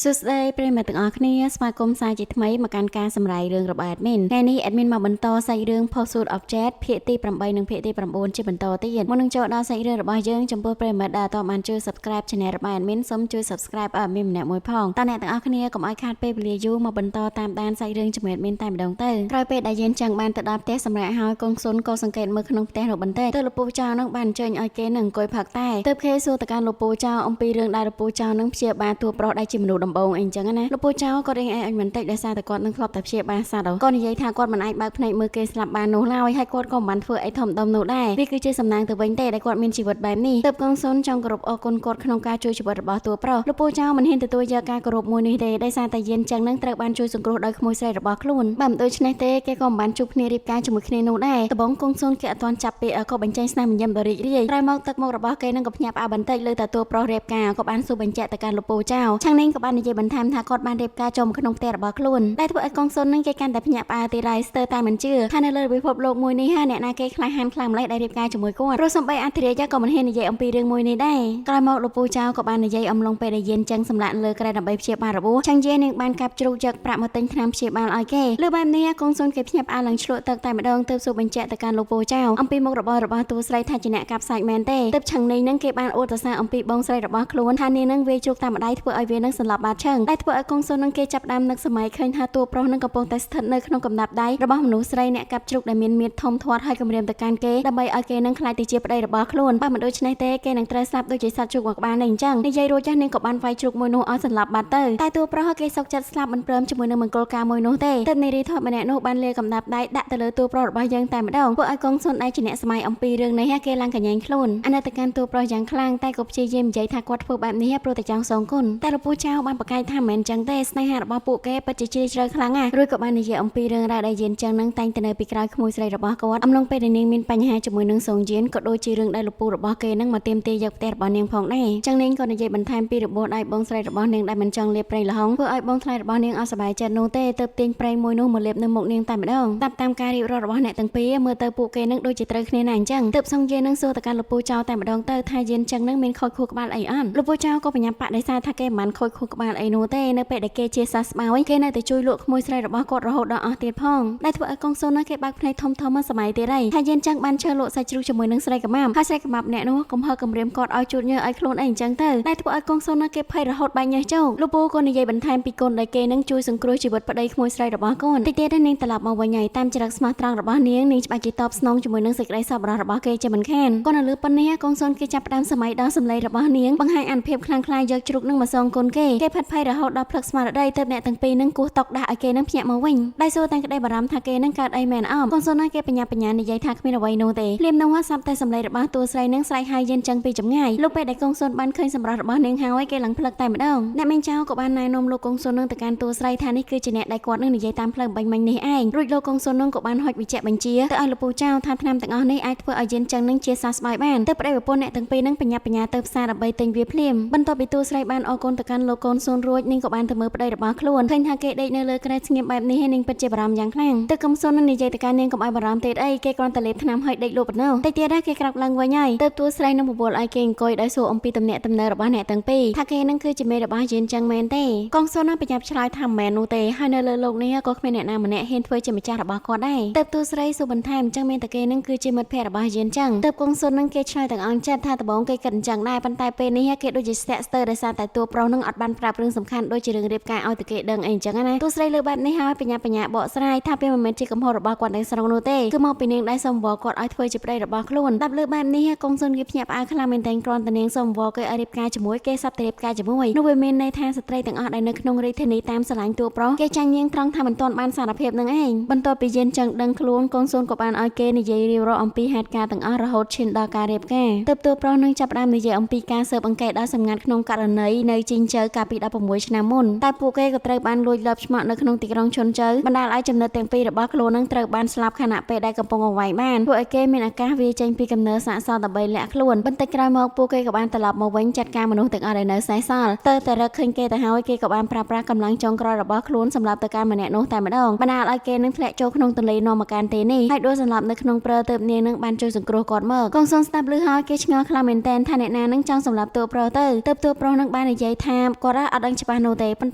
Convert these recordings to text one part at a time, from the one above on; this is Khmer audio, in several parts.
សួស្តីប្រិយមិត្តទាំងអស់គ្នាស្វាគមន៍សាជាថ្មីមកកាន់ការសម្រាយរឿងរបស់ admin ថ្ងៃនេះ admin មកបន្តសាច់រឿង Pursuit of Jade ភាគទី8និងភាគទី9ជាបន្តទៀតមុននឹងចូលដល់សាច់រឿងរបស់យើងចំពោះប្រិយមិត្តដែលអត់ទាន់បានជួយ Subscribe Channel របស់ admin សូមជួយ Subscribe ឲ្យ admin ម្នាក់មួយផងតើអ្នកទាំងអស់គ្នាកុំឲ្យខាតពេលវេលាយូរមកបន្តតាមដានសាច់រឿងជាមួយ admin តែម្ដងទៅក្រោយពេលដែលយើងចឹងបានទៅដល់ផ្ទះសម្រាប់ហើយកងសុនក៏សង្កេតមើលក្នុងផ្ទះនោះបន្តិចទៅលោកពូចៅនឹងបានអញ្ជើញឲ្យគេនឹងអង្គុយផឹកតែទើបគេសួរទៅកាន់លោកពូចៅអំពីរឿងដែលលោកពូចៅនឹងព្យាបាលតួប្រុសដែលជាមនុស្សដំបូងអីចឹងណាលោកពូចៅក៏រៀងអែអញបន្តិចដោយសារតែគាត់នឹងធ្លាប់តែព្យាបាលសត្វក៏និយាយថាគាត់មិនអាចបើកភ្នែកមើលគេស្លាប់បាននោះឡើយហើយគាត់ក៏មិនបានធ្វើអីធំដុំនោះដែរវាគឺជាសំណាងទៅវិញទេដែលគាត់មានជីវិតបែបនេះទើបកងសុនចង់គោរពអរគុណគាត់ក្នុងការជួយជីវិតរបស់តួប្រុសលោកពូចៅមិនហ៊ានទទួលយកការគោរពមួយនេះទេដោយសារតែយានចឹងនឹងត្រូវបានជួយសង្គ្រោះដោយក្មួយស្រីរបស់ខ្លួនបើមិនដូច្នេះទេគេក៏មិនបានជួបគ្នារៀបការជាមួយគ្នានោះដែរដំបងកងសុនគេអត់ទាន់ចាប់ពាក្យក៏បញ្ចេញស្នាមញញឹមដ៏រីករាយក្រោយមកទឹកមុខរបស់គេនឹងក៏ភ្ញាក់ផ្អើលបន្តិចលើតែតួប្រុសរៀបការក៏បានសួរបញ្ជាក់ទៅកាន់លោកពូចៅឆាងនេះក៏បាននិយាយបន្ថែមថាគាត់បានរៀបការចូលមកក្នុងផ្ទះរបស់ខ្លួនដែលធ្វើឲ្យកងសុននឹងគេកាន់តែភ្ញាក់ផ្អើលទៀតហើយស្ទើរតែមិនជឿថានៅលើពិភពលោកមួយនេះហាអ្នកណាគេខ្លាហានខ្លាំងម្ល៉េះដែលរៀបការជាមួយគាត់ព្រោះសំបីអធិរាជក៏មិនហ៊ាននិយាយអំពីរឿងមួយនេះដែរក្រោយមកលោកពូចៅក៏បាននិយាយអំឡុងពេលដែលយានចឹងសម្លាក់លើក្រែដើម្បីព្យាបាលរបួសឆាងយានឹងបានកាប់ជ្រូកយកប្រាក់មកទិញថ្នាំព្យាបាលឲ្យគេលើបែបនេះកងសុនគេភ្ញាក់ផ្អើលឡើងឆ្លក់ទឹកតែម្ដងទើបសួរបញ្ជាក់ទៅកាន់លោកពូចៅអំពីមុខរបររបស់តួស្រីថាជាអ្នកកាប់សាច់មែនទេទើបឆឹងនេះនឹងគេបានអួតសរសើរអំពីបងស្រីរបស់ខ្លួនថានាងនឹងវាយជ្រូកតាមម្ដាយធ្វើឲ្យវានឹងសន្លប់បាត់ឆឹងដែលធ្វើឲ្យកងសុននឹងគេចាប់ដើមនឹកសម័យឃើញថាតួប្រុសនឹងកំពុងតែស្ថិតនៅក្នុងកំណាប់ដៃរបស់មនុស្សស្រីអ្នកកាប់ជ្រូកដែលមានមាឌធំធាត់ហើយគំរាមទៅកាន់គេដើម្បីឲ្យគេនឹងក្លាយទៅជាប្តីរបស់ខ្លួនបើមិនដូច្នេះទេគេនឹងត្រូវស្លាប់ដូចជាសត្វជ្រូកមួយក្បាលនេះអញ្ចឹងនិយាយរួចចាស់នាងក៏បានវាយជ្រូកមួយនោះឲ្យសន្លប់បាត់ទៅតែតួប្រុសគេសុកចិត្តស្លាប់មិនព្រមជាមួយនឹងមង្គលការមួយនោះទេទើបនារីថតម្នាក់នោះបានលាកំណាប់ដៃដាក់ទៅលើតួប្រុសរបស់យើងតែម្ដងធ្វើឲ្យកងសុនដែលជាអ្នកសម័យអំពីរឿងនេះគេឡើងកញ្ញែងខ្លួនអនុត្តកម្មតួប្រុសយ៉ាងខ្លាំងតែក៏ព្យាយាមនិយាយថាគាត់ធ្វើបែបនេះព្រោះតែចង់សងគុណតែលោកពូចៅបានប្រកែកថាមិនមែនចឹងទេស្នេហារបស់ពួកគេពិតជាជ្រាលជ្រៅខ្លាំងណាស់រួចក៏បាននិយាយអំពីរឿងរ៉ាវដែលយានចឹងនឹងតែងទៅនៅពីក្រោយក្មួយស្រីរបស់គាត់អំឡុងពេលដែលនាងមានបញ្ហាជាមួយនឹងសុងយានក៏ដូចជារឿងដែលលោកពូរបស់គេនឹងមកទាមទារយកផ្ទះរបស់នាងផងដែរចឹងនាងក៏និយាយបន្ថែមពីរបួសដៃបងស្រីរបស់នាងដែលមិនចង់លាបប្រេងល្ហុងធ្វើឲ្យបងថ្លៃរបស់នាងអត់សប្បាយចិត្តនោះទេទើបទាញប្រេងមួយនោះមកលាបនៅមុខនាងតែម្ដងតាមតាមការរៀបរាប់របស់អ្នកទាំងពីរមើលទៅពួកគេនឹងដូចជាត្រូវគ្នាណាស់អញ្ចឹងទើបសុងយាននឹងសួរទៅកាន់លោកពូចៅតែម្ដងទៅថាយានចឹងនឹងមានខូចខួរក្បាលអីអត់លោកពូចៅក៏បញ្ញាបាក់ដោយសារថាគេមិនបានខូចខួរក្បាលអីនោះទេនៅពេលដែលគេជាសះស្បើយគេនៅតែជួយលក់ក្មួយស្រីរបស់គាត់រហូតដល់អស់ទៀតផងដែលធ្វើឲ្យកងសូននោះគេបើកភ្នែកធំធំមកសម័យទៀតហើយថាយានចឹងបានឈើលក់សាច់ជ្រូកជាមួយនឹងស្រីកាម៉ាប់ហើយស្រីកាម៉ាប់អ្នកនោះកំហើគំរាមគាត់ឲ្យជូតញើសឲ្យខ្លួនអីអញ្ចឹងទៅដែលធ្វើឲ្យកងសូននោះគេភ័យរហូតបាញ់ញើសជោគលោកពូក៏និយាយបន្ថែមពីកូនដែលគេនឹងជួយសង្គ្រោះជីវិតប្តីក្មួយស្រីរបស់កូនតិចទៀតនាងត្រឡប់មកវិញហើយតាមចរិតស្មោះត្រង់របស់នាងនាងច្បាស់ជាតបស្នងជាមួយនឹងសេចក្តីសប្បុរសរបស់គេជាមិនខានគាត់នៅលើប៉ុណ្នេះកងសូនគេចាប់ផ្ដើមសម័យដល់សម្លេងរបស់នាងបង្ហាញអនុភាពខ្លាំងក្លាយកជ្រូកនឹងមកសងគុណគេគេផិតភ័យរហូតដល់ភ្លឹកស្មារតីទៅអ្នកទាំងពីរនឹងគោះតុកដាស់ឲ្យគេនឹងភ្ញាក់មកវិញដែលសួរតាំងក្តីបារម្ភថាគេនឹងកើតអីមែនអមកងសូនណាគេបញ្ញាបញ្ញានិយាយថាគ្មានអ្វីនោះទេភ្លាមនោះសាប់តែសម្លេងរបស់តួស្រីនឹងស្រែកហៅយានចឹងពីចម្ងាយលុះពេលដែលកងសូនបានឃើញសម្រស់របស់នាងហើយគេឡើងភ្លឹកតែម្ដងអ្នកមីងចៅក៏បានណែនាំលោកកងសូននឹងទៅកាន់តួស្រីថានេះគឺជាអ្នកដែលគាត់នឹងនិយាយតាមផ្លូវបាញ់មិញនេះឯងរួចលោកកងសូននឹងក៏បានហុចវិជ្ជបញ្ជាទៅឲ្យលោកពូចៅថាថ្នាំទាំងអស់នេះអាចធ្វើឲ្យយានចឹងនឹងជាសះស្បើយបានទៅប្តីប្រពន្ធអ្នកទាំងពីរនឹងបញ្ញាបញ្ញាទៅផ្សារដើម្បីទិញវាភ្លាមបន្ទាប់ពីតួស្រីបានអរគុណទៅកាន់លោកកូនសូនរួចនាងក៏បានទៅមើលប្តីរបស់ខ្លួនឃើញថាគេដេកនៅលើគ្រែស្ងៀមបែបនេះហើយនាងពិតជាបារម្ភយ៉ាងខ្លាំងទៅកុំសូននឹងនិយាយទៅកាន់នាងកុំឲ្យបារម្ភទៀតអីគេគ្រាន់តែលេបថ្នាំឲ្យដេកលក់ប៉ុណ្ណោះតិចទៀតណាគេក្រោកឡើងវិញហើយទៅតួស្រីនឹងបបួលឲ្យគេអង្គុយដោយសួរអំពីទំនាក់ទំនងរបស់អ្នកទាំងពីរថាគេនឹងគឺជាមេរបស់យានចឹងមែនទេកងសូននឹងប្រញាប់ឆ្លើយថាមែននោះទេហើយនៅលើលោកនេះក៏គ្មានអ្នកណាម្នាក់ហ៊ានធ្វើជាម្ចាស់របស់គាត់ដែរទៅតួស្រីសួរបន្ថែមចឹងមានតែគេនឹងគឺជាមិត្តភក្តិរបស់យានចឹងទៅកងសូននឹងគេឆ្លើយទាំងអង្គចិត្តថាដំបងគេគិតអញ្ចឹងដែរប៉ុន្តែពេលនេះគេដូចជាស្ទាក់ស្ទើរដោយសារតែតួប្រុសនឹងអត់បានប្រាប់រឿងសំខាន់ដូចជារឿងរៀបការឲ្យតែគេដឹងអីអញ្ចឹងណាតួស្រីលើបែបនេះហើយបញ្ញាបញ្ញាបកស្រាយថាវាមិនមែនជាកំហុសរបស់គាត់ទាំងស្រុងនោះទេគឺមកពីនាងដែលសុំវល់គាត់ឲ្យធ្វើជាប្តីរបស់ខ្លួនដាប់លើបែបនេះកងសុនគេភ្ញាក់ផ្អើលខ្លាំងមែនទែនគ្រាន់តែនាងសុំវល់គេឲ្យរៀបការជាមួយគេសັບតែរៀបការជាមួយនោះវាមានន័យថាស្ត្រីទាំងអស់ដែលនៅក្នុងរាជធានីតាមស្រឡាញ់តួប្រុសគេចាញ់នាងត្រង់ថាមិនទាន់បានសារភាពនឹងឯងបន្ទាប់ពីយានចឹងដឹងខ្លួនកងសុនក៏បានឲ្យគេនិយាយរៀបរាប់អំពីហេតុការណ៍ទាំងអស់រហូតឈានដល់ការរៀបការទើបតួប្រុសនឹងចាប់ផ្ដើមនិយាយអំពីការស៊ើបអង្កេតដល់សម្ងាត់ក្នុងករណីនៅជីងជើកាលពី16ឆ្នាំមុនតែពួកគេក៏ត្រូវបានលួចលបឆ្មក់នៅក្នុងទីក្រុងឈុនជើបណ្ដាលឲ្យចំណិតទាំងពីររបស់ខ្លួននឹងត្រូវបានស្លាប់ខណៈពេលដែលកំពុងអង្វែងបានពួកឲ្យគេមានឱកាសវាចេញពីកំណើសាកសល់ដើម្បីលាក់ខ្លួនបន្តិចក្រោយមកពួកគេក៏បានត្រឡប់មកវិញចាត់ការមនុស្សទាំងអស់ដែលនៅសេសសល់ទៅតែរកឃើញគេទៅហើយគេក៏បានប្រើប្រាស់កម្លាំងចុងក្រោយរបស់ខ្លួនសម្រាប់ទៅការម្នាក់នោះតែម្ដងបណ្ដាលឲ្យគេនឹងធ្លាក់ចូលក្នុងទន្លេនាំមកកាន់ទេនេះហើយដួលសន្លប់នៅក្នុងព្រើទៅនាងនឹងបានជួយសង្គ្រោះគាត់មកកងសុនស្ដាប់ឮហើយគេឆ្ងល់ខ្លាំងមែនទែនថាអ្នកណានឹងចង់សម្លាប់តួប្រុសទៅទើបតួប្រុសនឹងបាននិយាយថាគាត់ អត់ដឹងច្បាស់នោះទេប៉ុន្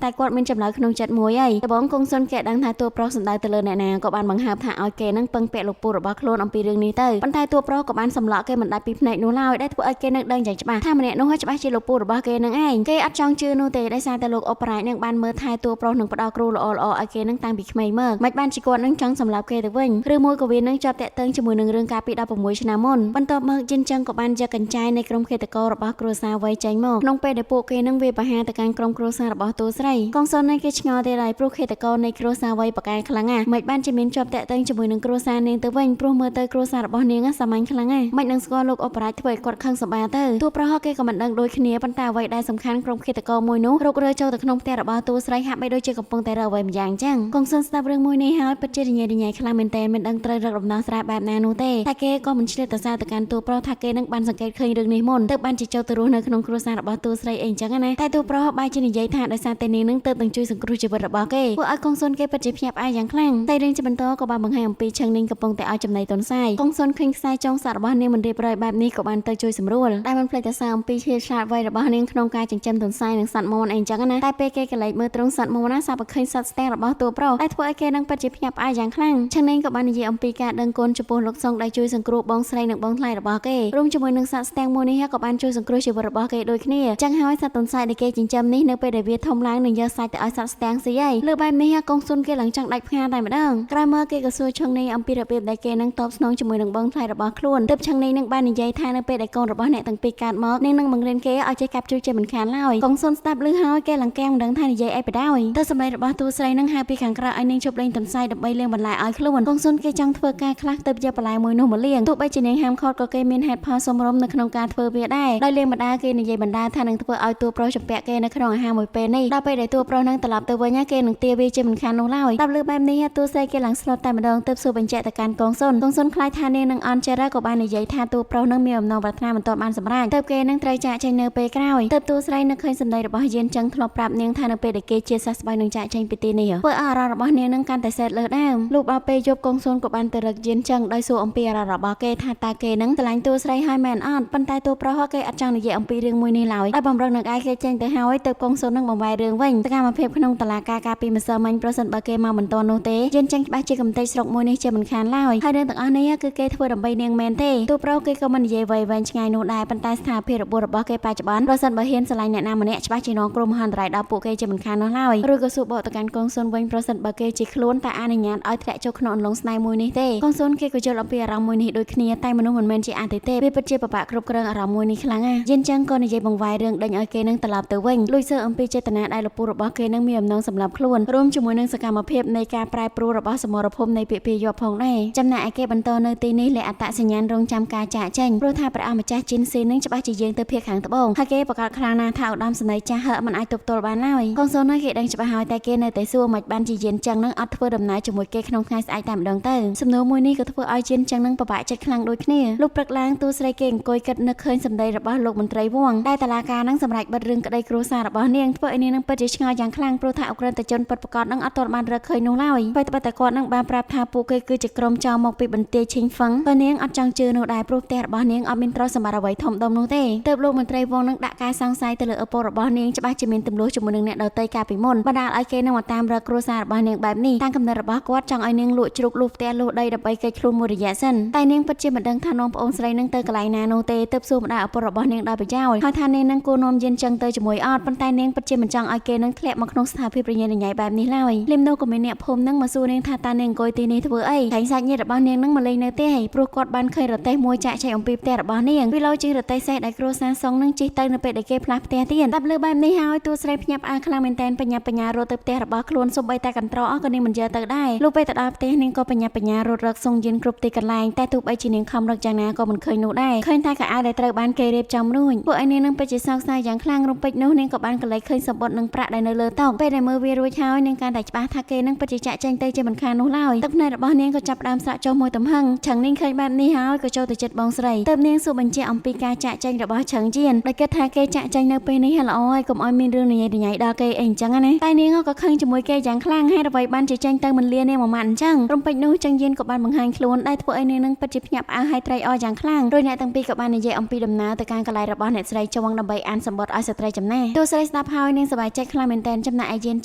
តែគាត់មានចម្លើយក្នុងចិត្តមួយហើយដំបងកុងសុនគេដឹងថាតួប្រុសសំដៅទៅលើអ្នកណាក៏បានបង្ហើបថាឲ្យគេនឹងពឹងពាក់លោកពូរបស់ខ្លួនអំពីរឿងនេះទៅប៉ុន្តែតួប្រុសក៏បានសម្លក់គេមិនដាច់ពីភ្នែកនោះឡើយដែលធ្វើឲ្យគេនឹងដឹងយ៉ាងច្បាស់ថាម្នាក់នោះច្បាស់ជាលោកពូរបស់គេនឹងឯងគេអត់ចង់ជឿនោះទេដោយសារតែលោកអបរាជនឹងបានមើលថែតួប្រុសនឹងផ្ដល់គ្រូល្អៗឲ្យគេនឹងតាំងពីក្មេងមកមិនបានជាគាត់នឹងចង់សម្លាប់គេទៅវិញឬមួយក៏វានឹងជាប់តាក់ទងជាមួយនឹងរឿងកាលពី16ឆ្នាំមុនបន្ទាប់មកជីនចឹងក៏បានយកកញ្ចែនៃក្រុមឃាតកររបស់គ្រួសារវ័យចេញមកក្នុងពេលដែលពួកគេនឹងវាយប្រហារទៅកាន់ក្រុមគ្រួសាររបស់តួស្រីកងសុននឹងគេឆ្ងល់ទេឡើយព្រោះឃាតករនៃគ្រួសារវ័យបកែខ្លាំងណាស់មិនបានជាមានជាប់តាក់ទងជាមួយនឹងគ្រួសារនាងទៅវិញព្រោះមើលទៅគ្រួសាររបស់នាងសាមញ្ញខ្លាំងណាស់មិននឹងស្គាល់លោកអបរាជធ្វើឲ្យគាត់ខឹងសម្បាទៅតួប្រុសគេក៏មិនដឹងដូចគ្នាប៉ុន្តែអ្វីដែលសំខាន់ក្រុមឃាតករមួយនោះរុករើចូលទៅក្នុងផ្ទះរបស់តួស្រីហាក់បីដូចជាកំពុងតែរកអ្វីម្យ៉ាងចឹងកងសុនស្ដាប់រឿងមួយនេះហើយពិតជារញ៉េរញ៉ៃខ្លាំងមែនទែនមិនដឹងត្រូវរកដំណោះស្រាយបែបណានោះទេតែគេក៏មិនឆ្លៀតទៅសារទៅកាន់តួប្រុសថាគេនឹងបានសង្កេតឃើញរឿងនេះមុនទើបបានជាចូលទៅរស់នៅក្នុងគ្រួសាររបស់តួស្រីអីចឹងណាតែតួប្រុសបែរជានិយាយថាដោយសារតែនាងនឹងទៅនឹងជួយសង្គ្រោះជីវិតរបស់គេធ្វើឲ្យកងសុនគេពិតជាភ្ញាក់ផ្អើលយ៉ាងខ្លាំងតែរឿងជាបន្តក៏បានបង្ហាញអំពីឆឹងនាងកំពុងតែឲ្យចំណីតុនសាយកងសុនឃើញខ្សែចុងសាក់របស់នាងមិនរៀបរយបែបនេះក៏បានទៅជួយសម្រួលតែមិនភ្លេចទៅសារអំពីឈាមឆ្លាតវៃរបស់នាងក្នុងការចិញ្ចឹមតុនសាយនិងសត្វមន់អីចឹងណាតែពេលគេកលែកមើលទ្រង់សត្វមន់ណាសាប់ឃើញសត្វស្ទាំងរបស់តួប្រុសតែធ្វើឲ្យគេនឹងពិតជាភ្ញាក់ផ្អើលយ៉ាងខ្លាំងឆឹងនាងក៏បាននិយាយអំពីការដឹងគុណចំពោះលោកសុងដែលជួយសង្គ្រោះបងស្រីនិងបងថ្លៃរបស់គេរួមជាមួយនឹងសត្វស្ទាំងមួយនេះក៏បានជួយសង្គ្រោះជីវិតរបស់គេដូចគ្នាចឹងហើយសត្វតុនសាយដែលគេចិញ្ចឹមនេះនៅពេលដែលវាធំឡើងនឹងយកសាច់ទៅឲ្យសត្វស្ទាំងស៊ីហើយលើបែបនេះកងសុនគេឡើងចង់ដាច់ផ្ងាតែម្ដងក្រោយមកគេក៏សួរឆឹងនេះអំពីរបៀបដែលគេនឹងតបស្នងជាមួយនឹងបងថ្លៃរបស់ខ្លួនទើបឆឹងនេះនឹងបាននិយាយថានៅពេលដែលកូនរបស់អ្នកទាំងពីរកើតមកនាងនឹងបង្រៀនគេឲ្យចេះកាប់ជ្រូកជាមិនខានឡើយកងសុនស្ដាប់ឮហើយគេឡើងកាំងមិនដឹងថានិយាយអីបដ ாய் ទៅសម្លេងរបស់តួស្រីនឹងហៅពីខាងក្រៅឲ្យនាងជប់លេងតុនសាយដើម្បីលាងបន្លែឲ្យខ្លួនកងសុនគេចង់ធ្វើការខ្លះទៅយកបន្លែមួយនោះមកលាងទោះបីជានាងហាមឃាត់ក៏គេមានហេតុផលសមរម្យនៅក្នុងការធ្វើវាដែរដោយលាងបណ្ដាគេនិយាយបណ្ដាថានឹងធ្វើឲ្យតួប្រុសចម្ពាក់គេនៅក្នុងអាហារមួយពេលនេះដល់ពេលដែលតួប្រុសនឹងត្រឡប់ទៅវិញគេនឹងទាវាជាមិនខាននោះឡើយដល់លើបែបនេះតួស្រីគេឡើងស្លុតតែម្ដងទើបសួរបញ្ជាក់ទៅកាន់កងសុនកងសុនខ្លាចថានាងនឹងអន់ចិត្តក៏បាននិយាយថាតួប្រុសនឹងមានអំណងប្រាថ្នាមិនទាន់បានសម្រេចទើបគេនឹងត្រូវចាកចេញនៅពេលក្រោយទើបតួស្រីនឹកឃើញសម្ដីរបស់យានចឹងធ្លាប់ប្រាប់នាងថានៅពេលដែលគេជាសះស្បើយនឹងចាកចេញពីទីនេះធ្វើឲ្យអារម្មណ៍របស់នាងនឹងកាន់តែសេតលើសដើមលុះដល់ពេលយប់កងសុនក៏បានទៅរកយានចឹងដោយសួរអំពីអារម្មណ៍របស់គេថាតើគេនឹងស្រឡាញ់តួស្រីហើយមែនអត់ប៉ុន្តែតួប្រុសគេអត់ចង់និយាយអំពីរឿងមួយនេះឡើយដោយបំរុងនឹងឯងគេចេញទៅហើយទៅកងសុននឹងបង្វែររឿងវិញសកម្មភាពក្នុងតឡាការកាលពីម្សិលមិញប្រសិនបើគេមកមិនទាន់នោះទេយានចឹងច្បាស់ជាកំទេចស្រុកមួយនេះជាមិនខានឡើយហើយរឿងទាំងអស់នេះគឺគេធ្វើដើម្បីនាងមែនទេតួប្រុសគេក៏មិននិយាយវែងឆ្ងាយនោះដែរប៉ុន្តែស្ថានភាពរបួសរបស់គេបច្ចុប្បន្នប្រសិនបើហ៊ានស្រឡាញ់អ្នកណាម្នាក់ច្បាស់ជានាំគ្រោះមហន្តរាយដល់ពួកគេជាមិនខាននោះឡើយឬក៏សួរបកទៅកាន់កងសុនវិញប្រសិនបើគេជាខ្លួនតែអនុញ្ញាតឲ្យធ្លាក់ចូលក្នុងអន្លង់ស្នេហ៍មួយនេះទេកងសុនគេក៏យល់អំពីអារម្មណ៍មួយនេះដូចគ្នាតែមនុស្សមិនមែនជាអតិទេវាពិតជាពិបាកគ្រប់គ្រងអារម្មណ៍មួយនេះខ្លាំងណាស់យានចឹងក៏និយាយបង្វែររឿងដេញឲ្យគេនឹងត្រឡប់ទៅវិញលួចសើអំពីចេតនាដែលលោកពូរបស់គេនឹងមានអំណងសម្រាប់ខ្លួនរួមជាមួយនឹងសកម្មភាពនៃការប្រែប្រួលរបស់សមរភូមិនៃពាក្យពាយ័ព្យផងដែរចំណែកឯគេបន្តនៅទីនេះលេអត្តសញ្ញាណរងចាំការចាកចេញព្រោះថាព្រះអម្ចាស់ជីនស៊ីនឹងច្បាស់ជាយើងទៅភាគខាងត្បូងហើយគេប្រកាសខ្លាំងណាស់ថាឧត្តមសេនីយ៍ចាស់ហឺមិនអាចទប់ទល់បានឡើយកងសូនគេដឹងច្បាស់ហើយតែគេនៅតែសួរមិនបានជាយានចឹងនឹងអត់ធ្វើដំណើរជាមួយគេក្នុងថ្ងៃស្អែកតែម្ដងទៅសំណួរមួយនេះក៏ធ្វើឲ្យយានចឹងនឹងពិបាកចិត្តខ្លាំងដូចគ្នាលុះព្រឹកឡើងតួស្រីគេអង្គុយគិតនឹកឃើញសម្ដីរបស់លោកមន្ត្រីវងដែលតឡាការនឹងសម្រេចបិទរឿងក្តីគ្រួសាររបស់នាងធ្វើឲ្យនាងនឹងពិតជាឆ្ងល់យ៉ាងខ្លាំងព្រោះថាអក្រិតជនពិតប្រាកដនឹងអត់ទាន់បានរកឃើញនោះឡើយបើតែគាត់នឹងបានប្រាប់ថាពួកគេគឺជាក្រុមចោរមកពីបន្ទាយឈិងហ្វឹងក៏នាងអត់ចង់ជឿនោះដែរព្រោះផ្ទះរបស់នាងអត់មានទ្រព្យសម្បត្តិអ្វីធំដុំនោះទេទើបលោកមន្ត្រីវងនឹងដាក់ការសង្ស័យទៅលើឪពុករបស់នាងច្បាស់ជាមានទម្លោះជាមួយនឹងអ្នកដទៃកាលពីមុនបណ្ដាលឲ្យគេនឹងមកតាមរកគ្រួសាររបស់នាងបែបនេះតាមកំណត់របស់គាត់ចង់ឲ្យនាងលក់ជ្រូកលុះផ្ទះលុះដីដើម្បីគេចខ្លួនមួយរយៈសិនតែនាងពិតជាមិនដឹងថានាំប្អូនស្រីនឹងទៅកន្លែងណានោះទេទើបសួរម្ដាយឪពុករបស់នាងដោយប្រយោលហើយថានាងនឹងគួរនាំយានចឹងទៅជាមួយអត់ប៉ុន្តែនាងពិតជាមិនចង់ឲ្យគេនឹងធ្លាក់មកក្នុងស្ថានភាពរញ៉េរញ៉ៃបែបនេះឡើយលឹមនោះក៏មានអ្នកភូមិនឹងមកសួរនាងថាតើនាងអង្គុយទីនេះធ្វើអីតែសាច់ញាតិរបស់នាងនឹងមកលេងនៅទេព្រោះគាត់បានឃើញរទេះមួយចាក់ចែកអំពីផ្ទះរបស់នាងវាលោជាងរទេះសេះដែលគ្រួសារសុងនឹងជិះទៅនៅពេលដែលគេផ្លាស់ផ្ទះទៀតតែលើបែបនេះហើយតួស្រីភ្ញាក់ផ្អើលខ្លាំងមែនទែនបញ្ញាបញ្ញារត់ទៅផ្ទះរបស់ខ្លួនសូម្បីតែកន្ត្រកក៏នាងមិនយកទៅដែរលុះពេលទៅដល់ផ្ទះនាងក៏បញ្ញាបញ្ញារត់រកសុងយានគ្រប់ទីកន្លែងតែទោះបីជានាងខំរកយ៉ាងណាក៏មិនឃើញនោះដែរឃើញតែកៅអៅដែលត្រូវបានគេរៀបចំរួចពួកឯនាងនឹងពិតជាសោកសៅយ៉ាងខ្លាំងរំពេចនោះនាងក៏បានកលេចឃើញសម្បត្តិនិងប្រាក់ដែលនៅលើតុពេលដែលមើលវារួចហើយនាងកាន់តែច្បាស់ថាគេនឹងពិតជាចាក់ចេញទៅជាមិនខាននោះឡើយទឹកភ្នែករបស់នាងក៏ចាប់ផ្ដើមស្រក់ចុះមួយទំហឹងឆឹងនាងឃើញបែបនេះហើយក៏ចូលទៅចិត្តបងស្រីទើបនាងសួរបញ្ជាក់អំពីការចាក់ចេញរបស់ឆឹងយានដោយគិតថាគេចាក់ចេញនៅពេលនេះល្អហើយកុំឲ្យមានរឿងញ៉ៃញ៉ៃដល់គេអីអញ្ចឹងណាតែនាងក៏ខឹងជាមួយគេយ៉ាងខ្លាំងហេតុអ្វីបានជាចេញទៅមិនលានាងមួយម៉ាត់អញ្ចឹងរំពេចនោះឆឹងយានក៏បានបង្ហាញខ្លួនដែលធ្វើឲ្យនាងនឹងពិតជាភ្ញាក់ផ្អើលហើយត្រេកអរយ៉ាងខ្លាំងដោយអ្នកទាំងពីរក៏បាននិយាយអំពីដំណើរទៅកាន់កន្លែងរបស់អ្នកស្រីចវងដើម្បីអានសម្បត្តិឲ្យស្ត្រីចំណាស់តួស្រី ស្រីស្ដាប់ហើយនាងសប្បាយចិត្តខ្លាំងមែនទែនចំណែកឯយាន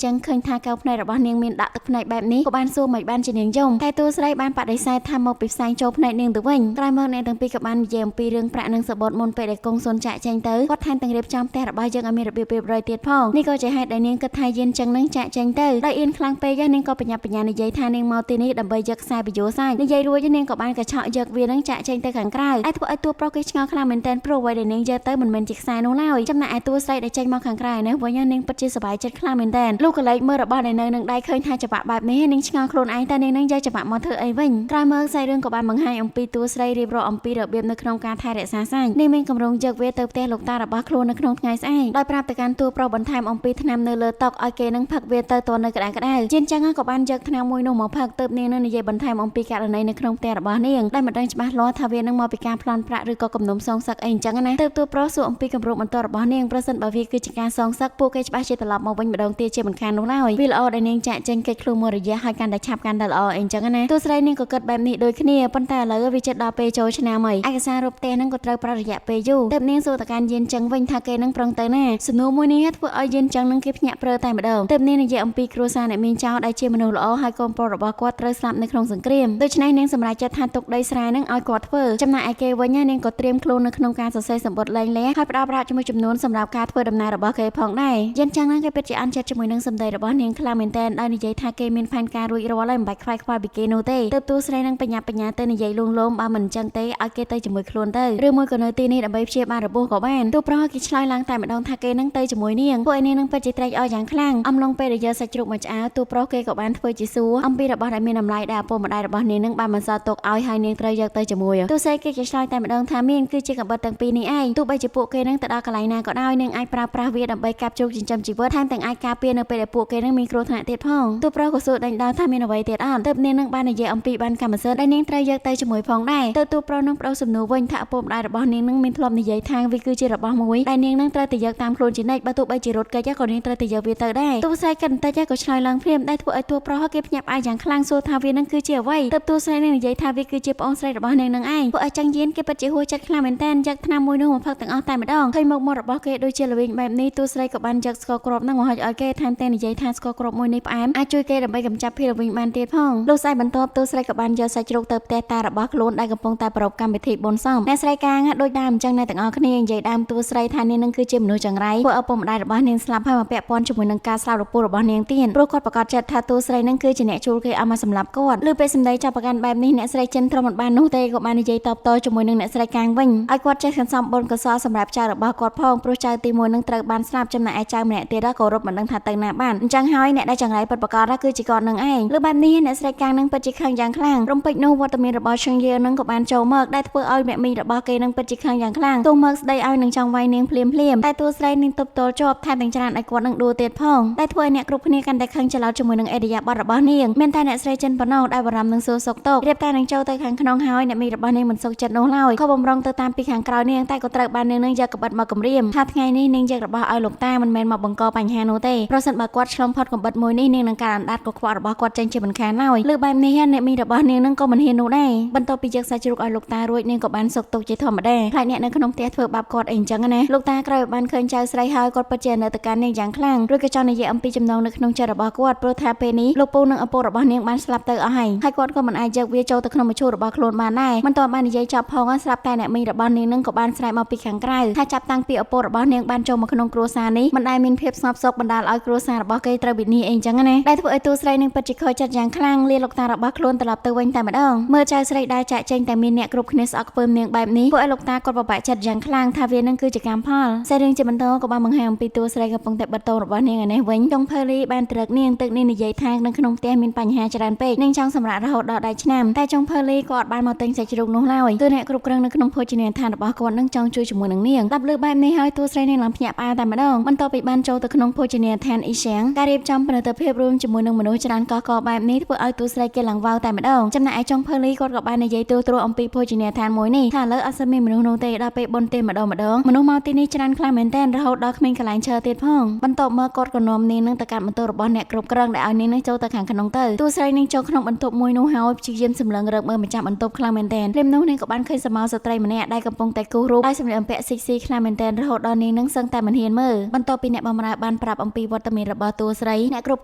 ចឹងឃើញថាកៅភ្នែករបស់នាងមានដាក់ទឹកភ្នែកបែបនេះក៏បានសួរមិនបានជានាងយំតែតួស្រីបានបដិសេធថាមកពីផ្សែងចូលភ្នែកនាងទៅវិញក្រោយមកអ្នកទាំងពីរក៏បាននិយាយអំពីរឿងប្រាក់និងសបុតមុនពេលដែលកងសុនចាក់ចេញទៅគាត់ថែមទាំងរៀបចំផ្ទះរបស់យើងឲ្យមានរបៀបរៀបរយទៀតផងនេះក៏ជាហេតុដែលនាងគិតថាយានចឹងនឹងចាក់ចេញទៅដោយអៀនខ្លាំងពេកនាងក៏បញ្ញាបញ្ញានិយាយថានាងមកទីនេះដើម្បីយកខ្សែបញ្យោសាច់និយាយរួចនាងក៏បានកញ្ឆក់យកវានឹងចាក់ចេញទៅខាងក្រៅឯធ្វើឲ្យតួប្រុសគេឆ្ងល់ខ្លាំងមែនទែនព្រោះអ្វីដែលនាងយកទៅមិនមែនជាខ្សែនោះឡើយចំណែកឯតួស្រីដែលចេញមកខាងក្រៅនេះវិញនាងពិតជាសប្បាយចិត្តខ្លាំងមែនទែនលុះកលែកមើលរបស់ដែលនៅនឹងដៃឃើញថាច្បាក់បែបនេះនាងឆ្ងល់ខ្លួនឯងតើនាងនឹងយកច្បាក់មកធ្វើអីវិញក្រោយមកសាច់រឿងក៏បានបង្ហាញអំពីតួស្រីរៀបរាប់អំពីរបៀបនៅក្នុងការថែរក្សាសាច់នាងមានកម្រងយកវាទៅផ្ទះលោកតារបស់ខ្លួននៅក្នុងថ្ងៃស្អែកដោយប្រាប់ទៅកាន់តួប្រុសបន្ថែមអំពីថ្នាំនៅលើតុឲ្យគេនឹងផឹកវាទៅតនៅក្តៅក្តៅជាងចឹងក៏បានយកថ្នាំមួយនោះមកផឹកទៅនាងនឹងនិយាយបន្ថែមអំពីករណីនៅក្នុងផ្ទះរបស់នាងដែលមិនដឹងច្បាស់លាស់ថាវានឹងមកពីការប្លន់ប្រាក់ឬក៏គំនុំសងសឹកអីអញ្ចឹងណាទើបតួប្រុសសួរអំពីគម្រោងបន្តរបស់នាងប្រសិនបើវាគឺជាការសងសឹកពួកគេច្បាស់ជាត្រឡប់មកវិញម្ដងទៀតជាមិនខាននោះឡើយវាល្អដែលនាងចាក់ចេញគេចខ្លួនមួយរយៈហើយកាន់តែឆាប់កាន់តែល្អអីអញ្ចឹងណាតួស្រីនាងក៏គិតបែបនេះដូចគ្នាប៉ុន្តែឥឡូវវាជិតដល់ពេលចូលឆ្នាំហើយឯកសាររូបផ្ទះហ្នឹងក៏ត្រូវប្រារយៈពេលយូរទើបនាងសួរទៅកាន់យានចឹងវិញថាគេនឹងប្រឹងទៅណាសំណួរមួយនេះធ្វើឲ្យយានចឹងនឹងគេភ្ញាក់ព្រឺតែម្ដងទើបនាងនិយាយអំពីគ្រួសារអ្នកមានចោលដែលជាមនុស្សល្អហើយកូនប្រុសរបស់គាត់ត្រូវស្លាប់នៅក្នុងសង្គ្រាមដូច្នេះនាងសម្រេចចិត្តថាទុកដីស្រែនឹងឲ្យគាត់ធ្វើចំណែកឯគេវិញនាងក៏ត្រៀមខ្លួននៅក្នុងការសរសេរសម្បត្តិលែងលះហើយផ្ដល់ប្រាក់ជាមួយចំនួនសម្រាប់ការធ្វើដំណើររបស់គេផងដែរយានចឹងនឹងគេពិតជាអន់ចិត្តជាមួយនឹងសម្ដីរបស់នាងខ្លាំងមែនទែនដោយនិយាយថាគេមានផែនការរួចរាល់ហើយមិនបាច់ខ្វាយខ្វល់ពីគេនោះទេទើបទូស្រីនឹងបញ្ញាបញ្ញាទៅនិយាយលួងលោមបើមិនចឹងទេឲ្យគេទៅជាមួយខ្លួនទៅឬមួយក៏នៅទីនេះដើម្បីព្យាបាលរបួសក៏បានទូប្រុសគេឆ្លើយឡើងតែម្ដងថាគេនឹងទៅជាមួយនាងពួកឯនាងនឹងពិតជាត្រេកអរយ៉ាងខ្លាំងអំឡុងពេលដែលយកសាច់ជ្រូកមកឆ្អើទូប្រុសគេក៏បានធ្វើជាសួរអំពីរបស់ដែលមានតម្លៃដែលឪពុកម្ដាយរបស់នាងនឹងបានបន្សល់ទុកឲ្យហើយនាងត្រូវយកទៅជាមួយទូស្រីគេគេឆ្លើយតែម្ដងថាមានគឺជាកបិតទាំងពីរនេះឯងទោះបីជាពួកគេនឹងទៅដល់កន្លែងណាក៏ដោយនាងអាចប្រើប្រាស់វាដើម្បីកាប់ជ្រូកចិញ្ចឹមជីវិតថែមទាំងអាចការពារនៅពេលដែលពួកគេនឹងមានគ្រោះថ្នាក់ទៀតផងទូប្រុសក៏សួរដេញដោលថាមានអ្វីទៀតអត់ទើបនាងនឹងបាននិយាយអំពីបានកម្មសិទ្ធិដែលនាងត្រូវយកទៅជាមួយផងដែរទៅទូប្រុសនឹងប្ដូរសំណួរវិញថាឪពុកម្ដាយរបស់នាងនឹងមានធ្លាប់និយាយថាវាគឺជារបស់មួយដែលនាងនឹងត្រូវតែយកតាមខ្លួនជានិច្ចបើទោះបីជារត់គេចក៏នាងត្រូវតែយកវាទៅដែរទូស្រីកិនបន្តិចក៏ឆ្លើយឡើងភ្លាមដែលធ្វើឲ្យតួប្រុសគេភ្ញាក់ផ្អើលយ៉ាងខ្លាំងសួរថាវានឹងគឺជាអ្វីទើបទូស្រីនឹងនិយាយថាវាគឺជាប្អូនស្រីរបស់នាងនឹងឯងពួកឲ្យចឹងយានគេពិតជាហួសចិត្តខ្លាំងមែនតើយកថ្នាំមួយនោះមកផឹកទាំងអស់តែម្ដងឃើញមុខមាត់របស់គេដូចជាល្វីងបែបនេះទូស្រីក៏បានយកស្ករគ្រាប់នឹងមកហុចឲ្យគេថែមទាំងនិយាយថាស្ករគ្រាប់មួយនេះផ្អែមអាចជួយគេដើម្បីកម្ចាត់ភាពល្វីងបានទៀតផងលុះស្អែកបន្ទាប់ទូស្រីក៏បានយកសាច់ជ្រូកទៅផ្ទះតារបស់ខ្លួនដែលកំពុងតែប្រារព្ធកម្មវិធីបុណ្យសពអ្នកស្រីកាងដូចដើមអញ្ចឹងអ្នកទាំងអស់គ្នានិយាយដើមទូស្រីថានាងនឹងគឺជាមនុស្សចង្រៃពួកឪពុកម្ដាយរបស់នាងស្លាប់ហើយមកពាក់ព័ន្ធជាមួយនឹងការស្លាប់រពោះរបស់នាងទៀតព្រោះគាត់ប្រកាសចិត្តថាទូស្រីនឹងគឺជាអ្នកជួលគេឲ្យមកសម្លាប់គាត់ឬពេលសម្ដីចាប់ប្រកាន់បែបនេះអ្នកស្រីចិនទ្រាំមិនបាននោះទេក៏បាននិយាយតបតជាមួយនឹងអ្នកស្រីកាងវិញឲ្យគាត់ចេះសន្សំបុណ្យកុសលសម្រាប់ចៅរបស់គាត់ផងព្រោះចៅទី1នឹងត្រូវបានស្លាប់ចំណែកឯចៅម្នាក់ទៀតក៏រត់មិនដឹងថាទៅណាបានអញ្ចឹងហើយអ្នកដែលចង្រៃពិតប្រាកដគឺជាគាត់នឹងឯងឬបែបនេះអ្នកស្រីកាងនឹងពិតជាខឹងយ៉ាងខ្លាំងរំពេចនោះវត្តមានរបស់ឈឹងយានឹងក៏បានចូលមកដែលធ្វើឲ្យអ្នកមីងរបស់គេនឹងពិតជាខឹងយ៉ាងខ្លាំងទូមកស្ដីឲ្យនឹងចង់វាយនាងភ្លាមភ្លាមតែតួស្រីនឹងទប់ទល់ជាប់ថែមទាំងច្រើនឲ្យគាត់នឹងដួលទៀតផងដែលធ្វើឲ្យអ្នកគ្រប់គ្នាកាន់តែខឹងច្រឡោតជាមួយនឹងអេរិយាបថរបស់នាងមានតែអ្នកស្រីចិនប៉ុណ្ណោះដែលបារម្ភនឹងសួរសុខទុក្ខរៀបតែនឹងចូលទៅខាងក្នុងហើយអ្នកមីងរបស់នាងមិនសុខចិត្តនោះឡើយក៏បំរុងទៅតាមពីខាងក្រោយនាងតែក៏ត្រូវបាននាងនឹងយកកបិតមកគម្រាមថាថ្ងៃនេះនាងយករបស់ឲ្យលោកតាមិនមែនមកបង្កបញ្ហានោះទេប្រសិនបើគាត់ឆ្លងផុតកំបិតមួយនេះនាងនឹងការអណ្ដាតក៏ខ្វក់របស់គាត់ចេញជាមិនខានឡើយលើបែបនេះអ្នកមីងរបស់នាងនឹងក៏មិនហ៊ាននោះដែរបន្ទាប់ពីយកសាច់ជ្រូកឲ្យលោកតារួចនាងក៏បានសុខទុក្ខជាធម្មតាខ្លាចអ្នកនៅក្នុងផ្ទះធ្វើបាបគាត់អីអញ្ចឹងណាលោកតាក្រោយបានឃើញចៅស្រីហើយគាត់ពិតជានៅទៅកាន់នាងយ៉ាងខ្លាំងរួចក៏ចង់និយាយអំពីចំណងនៅក្នុងចិត្តរបស់គាត់ព្រោះថាពេលនេះលោកពូនិងឪពុករបស់នាងបានស្លាប់ទៅអស់ហើយហើយគាត់ក៏មិនអាចយកវាចូលទៅក្នុងមឈូសរបស់ខ្លួនបានដែរមិនទាន់បាននិយាយចប់ផងស្រាប់តែអ្នកមីងរបស់នាងនឹងក៏បានស្រែកមកពីខាងក្រៅថាចាប់តាំងពីឪពុករបស់នាងបានចូលមកក្នុងគ្រួសារនេះមិនដែលមានភាពស្ងប់សុខបណ្ដាលឲ្យគ្រួសាររបស់គេត្រូវវិនិច្ឆ័យអីអញ្ចឹងណាដែលធ្វើឲ្យតួស្រីនឹងពិតជាខូចចិត្តយ៉ាងខ្លាំងលាលោកតារបស់ខ្លួនត្រឡប់ទៅវិញតែម្ដងមើលចៅស្រីដែលចាក់ចេញតែមានអ្នកគ្រប់គ្នាស្អប់ខ្ពើមនាងបែបនេះធ្វើឲ្យលោកតាគាត់ពិបាកចិត្តយ៉ាងខ្លាំងថាវានឹងគឺជាកម្មផលសាច់រឿងជាបន្តក៏បានបង្ហាញអំពីតួស្រីកំពុងតែបិទតោរបស់នាងឯនេះវិញចុងភើលីបានត្រឹកនាងទឹកនាងនិយាយថានៅក្នុងផ្ទះមានបញ្ហាច្រើនពេកនាងចង់សម្រាករហូតដល់ដៃឆ្នាំតែចុងភើលីក៏អត់បានមកទិញសាច់ជ្រូកនោះឡើយគឺអ្នកគ្រប់គ្រងនៅក្នុងភោជនីយដ្ឋានរបស់គាត់នឹងចង់ជួយជាមួយនឹងនាងដាប់លើបែបនេះហើយតួស្រីនាងឡើងភ្ញាក់ផ្អើលតែម្ដងបន្ទាប់ពីបានចូលទៅក្នុងភោជនីយដ្ឋានអ៊ីសៀងការរៀបចំផលិតភាពរួមជាមួយនឹងមនុស្សច្រើនកកបែបនេះធ្វើឲ្យតួស្រីគេឡើងវ៉ាវតែម្ដងចំណែកឯចុងភើលីគាត់ក៏បាននិយាយទូទ្រអំពីភោជនីយដ្ឋានមួយនេះថាឥឡូវអត់សូវមានមនុស្សនោះទេដល់ពេលបុណ្យទេម្ដងម្ដងមនុស្សមកទីនេះច្រើនខ្លាំងមែនទែនរហូតដល់គ្មានកន្លែងឈរទៀតផងបន្ទាប់មកគាត់ក៏នាំនាងនឹងទៅកាន់បន្ទប់របស់អ្នកគ្រប់គ្រងដែលឲ្យនាងនឹងចូលទៅខាងក្នុងទៅតួស្រីនាងចូលក្នុងបន្ទប់មួយនោះហើយព្យាយាមសម្លឹងរកមើលម្ចាស់បន្ទប់ខ្លាំងមែនទែនភ្លាមនោះនាងក៏បានឃើញសមោស្ត្រីម្នាក់ដែលកំពុងតែគូសរូបដោយសម្លៀកបំពាក់ស៊ីកស៊ីខ្លាំងមែនទែនរហូតដល់នាងនឹងសឹងតែមិនហ៊ានមើ មើលបន្ទាប់ពីអ្នកបម្រើបានប្រាប់អំពីវត្តមានរបស់តួស្រីអ្នកគ្រប់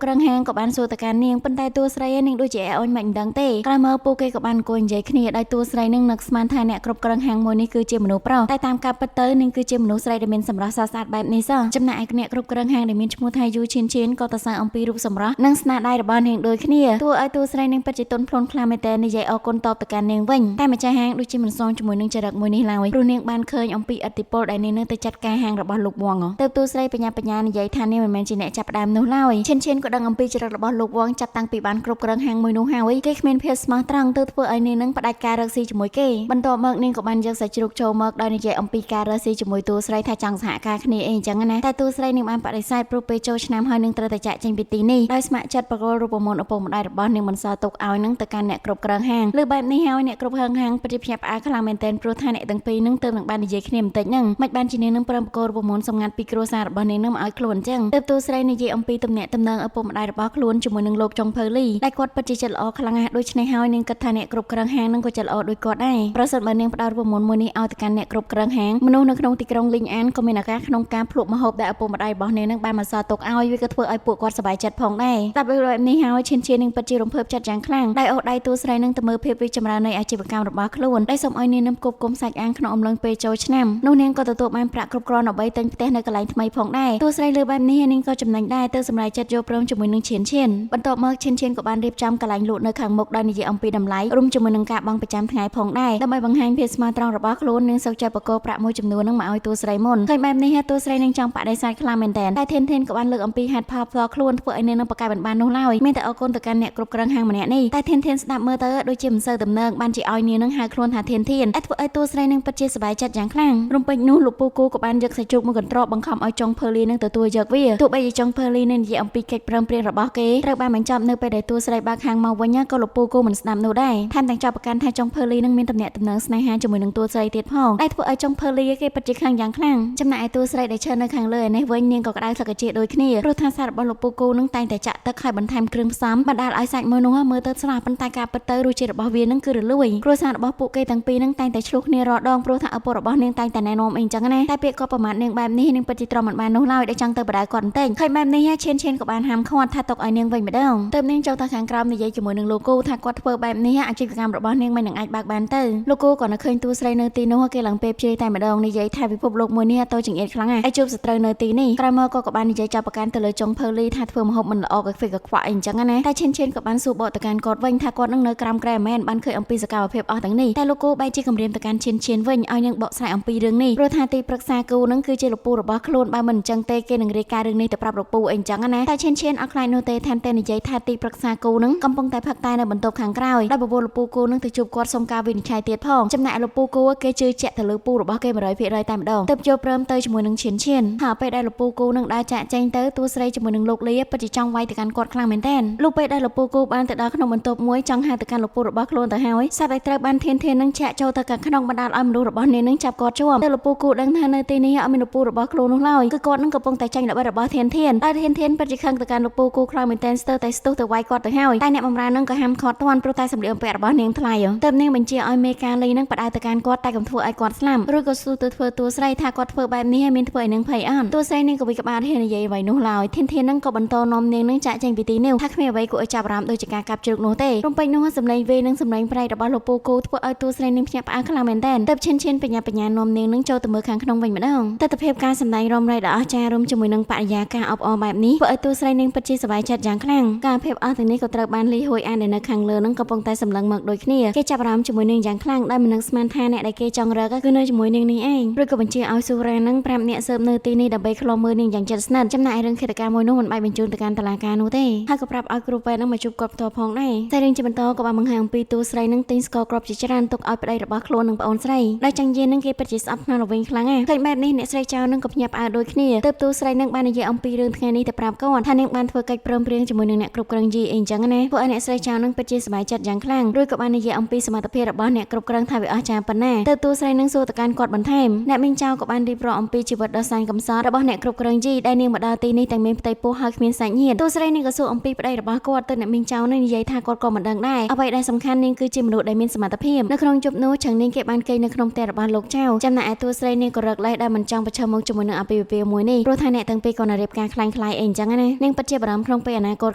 គ្រងហាងក៏បានសួរទៅកាន់នាងប៉ុន្តែតួស្រីនាងដូចជាអែអុញមិនដឹងទេក្រោយមកពួកគេក៏បានអង្គុយនិយាយគ្នាដោយតួស្រីនឹងនឹកស្មានថាអ្នកគ្រប់គ្រងហាងមួយនេះគឺជាមនុស្សប្រុសតែតាមការពិតទៅនាងគឺជាមនុស្សស្រីដែលមានសម្រស់ស្រស់ស្អាតបែបនេះសោះចំណែកឯអ្នកគ្រប់គ្រងហាងដែលមានឈ្មោះថាយូឈៀនឈៀនក៏ទៅសើអំពីរូបសម្រស់និងស្នាដៃរបស់នាងដូចគ្នាតួឲ្យតួស្រីនឹងពិតជាទន់ភ្លន់ខ្លាំងមែនទែននិយាយអរគុណតបទៅកាន់នាងវិញតែម្ចាស់ហាងដូចជាមិនសមជាមួយនឹងចរិតមួយនេះឡើយព្រោះនាងបានឃើញអំពីឥទ្ធិពលដែលនាងនឹងទៅចាត់ការហាងរបស់លោកវងទៅតួស្រីបញ្ញាបញ្ញានិយាយថានាងមិនមែនជាអ្នកចាប់ផ្ដើមនោះឡើយឈិនឈិនក៏ដឹងអំពីចរិតរបស់លោកវងចាប់តាំងពីបានគ្រប់គ្រងហាងមួយនោះហើយគេគ្មានភាពស្មោះត្រង់ទៅធ្វើឲ្យនាងនឹងផ្ដាច់ការរកស៊ីជាមួយគេបន្ទាប់មកនាងក៏បានយកសាច់ជ្រូកចូលមកដោយនិយាយអំពីការរកស៊ីជាមួយតួស្រីថាចង់សហការគ្នាអីអញ្ចឹងណាតែតួស្រីនាងបានបដិសេធព្រោះពេលចូលឆ្នាំហើយនឹងត្រូវតែចាក់ចេញពីទីនេះដោយស្ម័គ្រចិត្តប្រគល់រូបមន្តឪពុកម្ដាយរបស់នាងមិនសល់ទុកឲ្យនឹងទៅកាន់អ្នកគ្រប់គ្រងហាងលើបែបនេះហើយអ្នកគ្រប់គ្រងហាងពិតជាភ្ញាក់ផ្អើលខ្លាំងមែនទែនព្រោះថាអ្នកទាំងពីរនឹងទើបនឹងបាននិយាយគ្នាបន្តិចហ្នឹងមិនបានជានាងនឹងព្រមប្រគល់រូបមន្តសម្ងាត់ពីគ្រួសាររបស់នាងនឹងមកឲ្យខ្លួនអញ្ចឹងទើបតួស្រីនិយាយអំពីទំនាក់ទំនងឪពុកម្ដាយរបស់ខ្លួនជាមួយនឹងលោកចុងភៅលីដែលគាត់ពិតជាចិត្តល្អខ្លាំងណាស់ដូច្នេះហើយនាងគិតថាអ្នកគ្រប់គ្រងហាងនឹងក៏ចិត្តល្អដូចគាត់ដែរប្រសិនបើនាងផ្ដល់រូបមន្តមួយនេះឲ្យទៅកាន់អ្នកគ្រប់គ្រងហាងមនុស្សនៅក្នុងទីក្រុងលីងអានក៏មានឱកាសក្នុងការភ្លក់ម្ហូបដែលឪពុកម្ដាយរបស់នាងនឹងបានមកសល់ទុកឲ្យវាក៏ធ្វើឲ្យពួកគាត់សប្បាយចិត្តផងដែរតែបែបនេះហើយឈិនឈៀននឹងពិតជារំភើបចិត្តយ៉ាងខ្លាំងដែលអូសដៃតួស្រីនឹងទៅមើលភាពរីកចម្រើននៃអាជីវកម្មរបស់ខ្លួនដែលសូមឲ្យនាងនឹងគប់គុំសាច់អាំងក្នុងអំឡុងពេលចូលឆ្នាំនោះនាងក៏ទទួលបានប្រាក់គ្រប់គ្រាន់ដើម្បីទិញផ្ទះនៅកន្លែងថ្មីផងដែរតួស្រីលើបែបនេះនាងក៏ចំណេញដែរទៅសម្រេចចិត្តយកព្រមជាមួយនឹងឈៀនឈៀនបន្ទាប់មកឈៀនឈៀនក៏បានរៀបចំកន្លែងលក់នៅខាងមុខដោយនិយាយអំពីតម្លៃរួមជាមួយនឹងការបង់ប្រចាំថ្ងៃផងដែរដើម្បីបង្ហាញភាពស្មោះត្រង់របស់ខ្លួននាងសុខចិត្តបកគោប្រាក់មួយចំនួននឹងមកឲ្យតួស្រីមុនឃើញបែបនេះតួស្រីនឹងចង់បដិសេធខ្លាំងមែនទែនតែធានធានក៏បានលើកអំពីហេតុផលផ្ទាល់ខ្លួនធ្វើឲ្យនាងនឹងប្រកែកមិនបាននោះឡើយមានតែអរគុណទៅកាន់អ្នកគ្រប់គ្រងហាងម្នាក់នេះតែធានធានស្ដាប់មើលទៅដូចជាមិនសូវទំនើងបានជាឲ្យនាងនឹងហៅខ្លួនថាធានធានតែធ្វើឲ្យតួស្រីនឹងពិតជាសប្បាយចិត្តយ៉ាងខ្លាំងរំពេចនោះលោកពូគូក៏បានយកសាច់ជ្រូកមួយកន្ត្រកបង្ខំឲ្យចុងភើលីនឹងទទួលយកវាទោះបីជាចុងភើលីនឹងនិយាយអំពីកិច្ចព្រមព្រៀងរបស់គេត្រូវបានបញ្ចប់នៅពេលដែលតួស្រីបើកហាងមកវិញក៏លោកពូគូមិនស្ដាប់នោះដែរថែមទាំងចាប់ប្រកាន់ថាចុងភើលីនឹងមានទំនាក់ទំនងស្នេហាជាមួយនឹងតួស្រីទៀតផងដែលធ្វើឲ្យចុងភើលីគេពិតជាខ្លាំងយ៉ាងខ្លាំងចំណែកឯតួស្រីដែលឈរនៅខាងលើឯនេះវិញនាងក៏ក្តៅស្លឹកជាដូចគ្នាព្រោះថាសាររបស់លោកពូគូនឹងតែងតែចាក់ទឹកហើយបន្ថែមគ្រឿងផ្សំបណ្ដាលឲ្យសាច់មួយនោះមើលទៅស្រស់ប៉ុន្តែការពិតទៅរសជាតិរបស់វានឹងគឺរលួយគ្រួសាររបស់ពួកគេទាំងពីរនឹងតែងតែឆ្លោះគ្នារាល់ដងព្រោះថាឪពុករបស់នាងតែងតែណែនាំអីចឹងណាតែពាក្យគាត់ប្រមាថនាងបែបនេះនាងពិតជាទ្រាំមិនបាននោះឡើយដែលចង់ទៅបដៅគាត់បន្តិចឃើញបែបនេះឈៀនឈៀនក៏បានហាមឃាត់ថាទុកឲ្យនាងវិញម្ដងទើបនាងចូលទៅខាងក្រោមនិយាយជាមួយនឹងលោកគូថាគាត់ធ្វើបែបនេះអាជីវកម្មរបស់នាងមិននឹងអាចបើកបានទៅលោកគូក៏នៅឃើញតួស្រីនៅទីនោះគេឡើងពេបជ្រាយតែម្ដងនិយាយថាពិភពលោកមួយនេះតូចចង្អៀតខ្លាំងណាស់ហើយជួបសត្រូវនៅទីនេះក្រោយមកក៏បាននិយាយចាប់ប្រកាន់ទៅលើចុងភៅលីថាធ្វើម្ហូបមិនល្អក៏ខ្វៀកក៏ខ្វក់អីអញ្ចឹងណាតែឈិនឈិនក៏បានសួរបកទៅកាន់គាត់វិញថាគាត់នឹងនៅក្រោមក្រែមែនបានឃើញអំពីសកម្មភាពអស់ទាំងនេះតែលោកគូបែរជាគំរាមទៅកាន់ឈិនឈិនវិញឲ្យនាងបកស្រាយអំពីរឿងនេះព្រោះថាទីប្រឹក្សាគូនឹងគឺជាលោកពូរបស់ខ្លួនបើមិនអញ្ចឹងទេគេនឹងរាយការណ៍រឿងនេះទៅប្រាប់លោកពូអីអញ្ចឹងណាតែឈិនឈិនអត់ខ្លាចនោះទេថែមទាំងនិយាយថាទីប្រឹក្សាគូនឹងកំពុងតែផឹកតែនៅបន្ទប់ខាងក្រោយដោយបបួលលោកពូគូនឹងទៅជួបគាត់សុំការវិនិច្ឆ័យទៀតផងចំណែកលោកពូគូគេជឿជាក់ទៅលើពូរបស់គេ100%តែម្ដងទើបចូលព្រមទៅជាមួយនឹងឈិនឈិនហើយពេលដែលលោកពូគូនឹងដើរចាក់ចេញទៅតួស្រីជាមួយនឹងលោកលាពិតជាចង់វាយទៅកាន់គាត់ខ្លាំងមែនទែនលុះពេលដែលលោកពូគូបានទៅដល់ក្នុងបន្ទប់មួយចង់ហៅទៅកាន់លោកពូរបស់ខ្លួនទៅហើយសាប់តែត្រូវបានធានធាននឹងឆាក់ចូលទៅខាងក្នុងបណ្ដាលឲ្យមនុស្សរបស់នាងនឹងចាប់គាត់ជាប់ទៅលោកពូគូដឹងថានៅទីនេះអត់មានលោកពូរបស់ខ្លួននោះឡើយគឺគាត់នឹងកំពុងតែចាញ់ល្បិចរបស់ធានធានតែធានធានពិតជាខឹងទៅកាន់លោកពូគូខ្លាំងមែនទែនស្ទើរតែស្ទុះទៅវាយគាត់ទៅហើយតែអ្នកបម្រើនឹងក៏ហាមឃាត់ទាន់ព្រោះតែសម្លៀកបំពាក់របស់នាងថ្លៃទើបនាងបញ្ជាឲ្យមេកាលីនឹងបដៅទៅកាន់គាត់តែកុំធ្វើឲ្យគាត់ស្លាប់ឬក៏ស្ទុះទៅធ្វើតួស្រីថាគាត់ធ្វើបែបនេះឲ្យមានធ្វើឲ្យនាងភ័យអត់តួស្រីនាងក៏វិក្បាលហ៊ាននិយាយអ្វីនោះឡើយធានធាននឹងក៏បន្តនាំនាងនឹងចាក់ចេញពីទីនេះថាគ្មានអ្វីគួរឲ្យចាប់អារម្មណ៍ដូចជាការកាប់ជ្រូកនោះទេរំពេចនោះសម្លេងវេនិងសម្លេងប្រៃរបស់លោកពូគូធ្វើឲ្យតួស្រីនាងភ្ញាក់ផ្អើលខ្លាំងមែនទែនទើបឈិនឈិនបញ្ញាបញ្ញានាំនាងនឹងចូលទៅមើលខាងក្នុងវិញម្ដងទស្សនភាពការសម្ដែងរំរៃដ៏អស្ចារ្យរួមជាមួយនឹងបរិយាកាសអបអរបែបនេះធ្វើឲ្យតួស្រីនាងពិតជាសប្បាយចិត្តយ៉ាងខ្លាំងការភាពអស់ទាំងនេះក៏ត្រូវបានលីហួយអាននៅខាងលើនឹងកំពុងតែសម្លឹងមកដូចគ្នាគេចាប់អារម្មណ៍ជាមួយនាងយ៉ាងខ្លាំងដោយមិននឹងស្មានថាអ្នកដែលគេចង់រកគឺនៅជាមួយនាងនេះឯងឬក៏បញ្ជាឲ្យស៊ូរ៉ានឹងប្រាប់អ្នកស៊ើបនៅទីនេះដើម្បីឃ្លាំមើលនាងយ៉ាងជិតស្និទ្ធចំណែកឯរឿងឃាតកម្មមួយនោះមិនបាច់បញ្ជូនទៅកាន់តុលាការនោះទេហើយក៏ប្រាប់ឲ្យគ្រូពេទ្យនឹងមកជួបគាត់ផ្ទាល់ផងដែរតែរឿងជាបន្តក៏បានបង្ហាញអំពីតួស្រីនឹងទិញស្ករគ្រាប់ជាច្រើនទុកឲ្យប្តីរបស់ខ្លួននិងប្អូនស្រីដោយចង់យាននឹងគេពិតជាស្អប់ខ្លាំងល្វិញខ្លាំងណាស់ឃើញបែបនេះអ្នកស្រីចៅនឹងក៏ភ្ញាក់ផ្អើលដូចគ្នាទើបតួស្រីនឹងបាននិយាយអំពីរឿងថ្ងៃនេះទៅប្រាប់គាត់ថានាងបានធ្វើកិច្ចព្រមព្រៀងជាមួយនឹងអ្នកគ្រប់គ្រងយីអីចឹងណាពួកឲ្យអ្នកស្រីចៅនឹងពិតជាសប្បាយចិត្តយ៉ាងខ្លាំងរួចក៏បាននិយាយអំពីសមត្ថភាពរបស់អ្នកគ្រប់គ្រងថាវាអស្ចារ្យប៉ុណ្ណាទើបតួស្រីនឹងសួរទៅកាន់គាត់បន្ថែមអ្នកមីងចៅក៏បានរៀបរាប់អំពីជីវិតដ៏សែនកំសត់របស់អ្នកគ្រប់គ្រងយីដែលនាងមកដល់ទីនេះទាំងមានផ្ទៃពោះហើយគ្មានសាច់ញាតិតួស្រីនឹងក៏សួរអំពីប្តីរបស់គាត់ទៅអ្នកមីងចៅនឹងនិយាយថាគាត់ក៏មិនដឹងដែរអ្វីដែលសំខាន់នាងគឺជាមនុស្សដែលមានសមត្ថភាពនៅក្នុងយប់នោះឆឹងនាងគេបានគេងនៅក្នុងផ្ទះរបស់លោកចៅចំណែកឯតួស្រីនាងក៏រកលេសដែលមិនចង់ប្រឈមមុខជាមួយនឹងឪ អាពាហ៍ពិពាហ៍មួយនេះព្រោះថាអ្នកទាំងពីរក៏រៀបការខ្លាញ់ខ្លាយអីអញ្ចឹងណានាងពិតជាបារម្ភក្នុងពេលអនាគត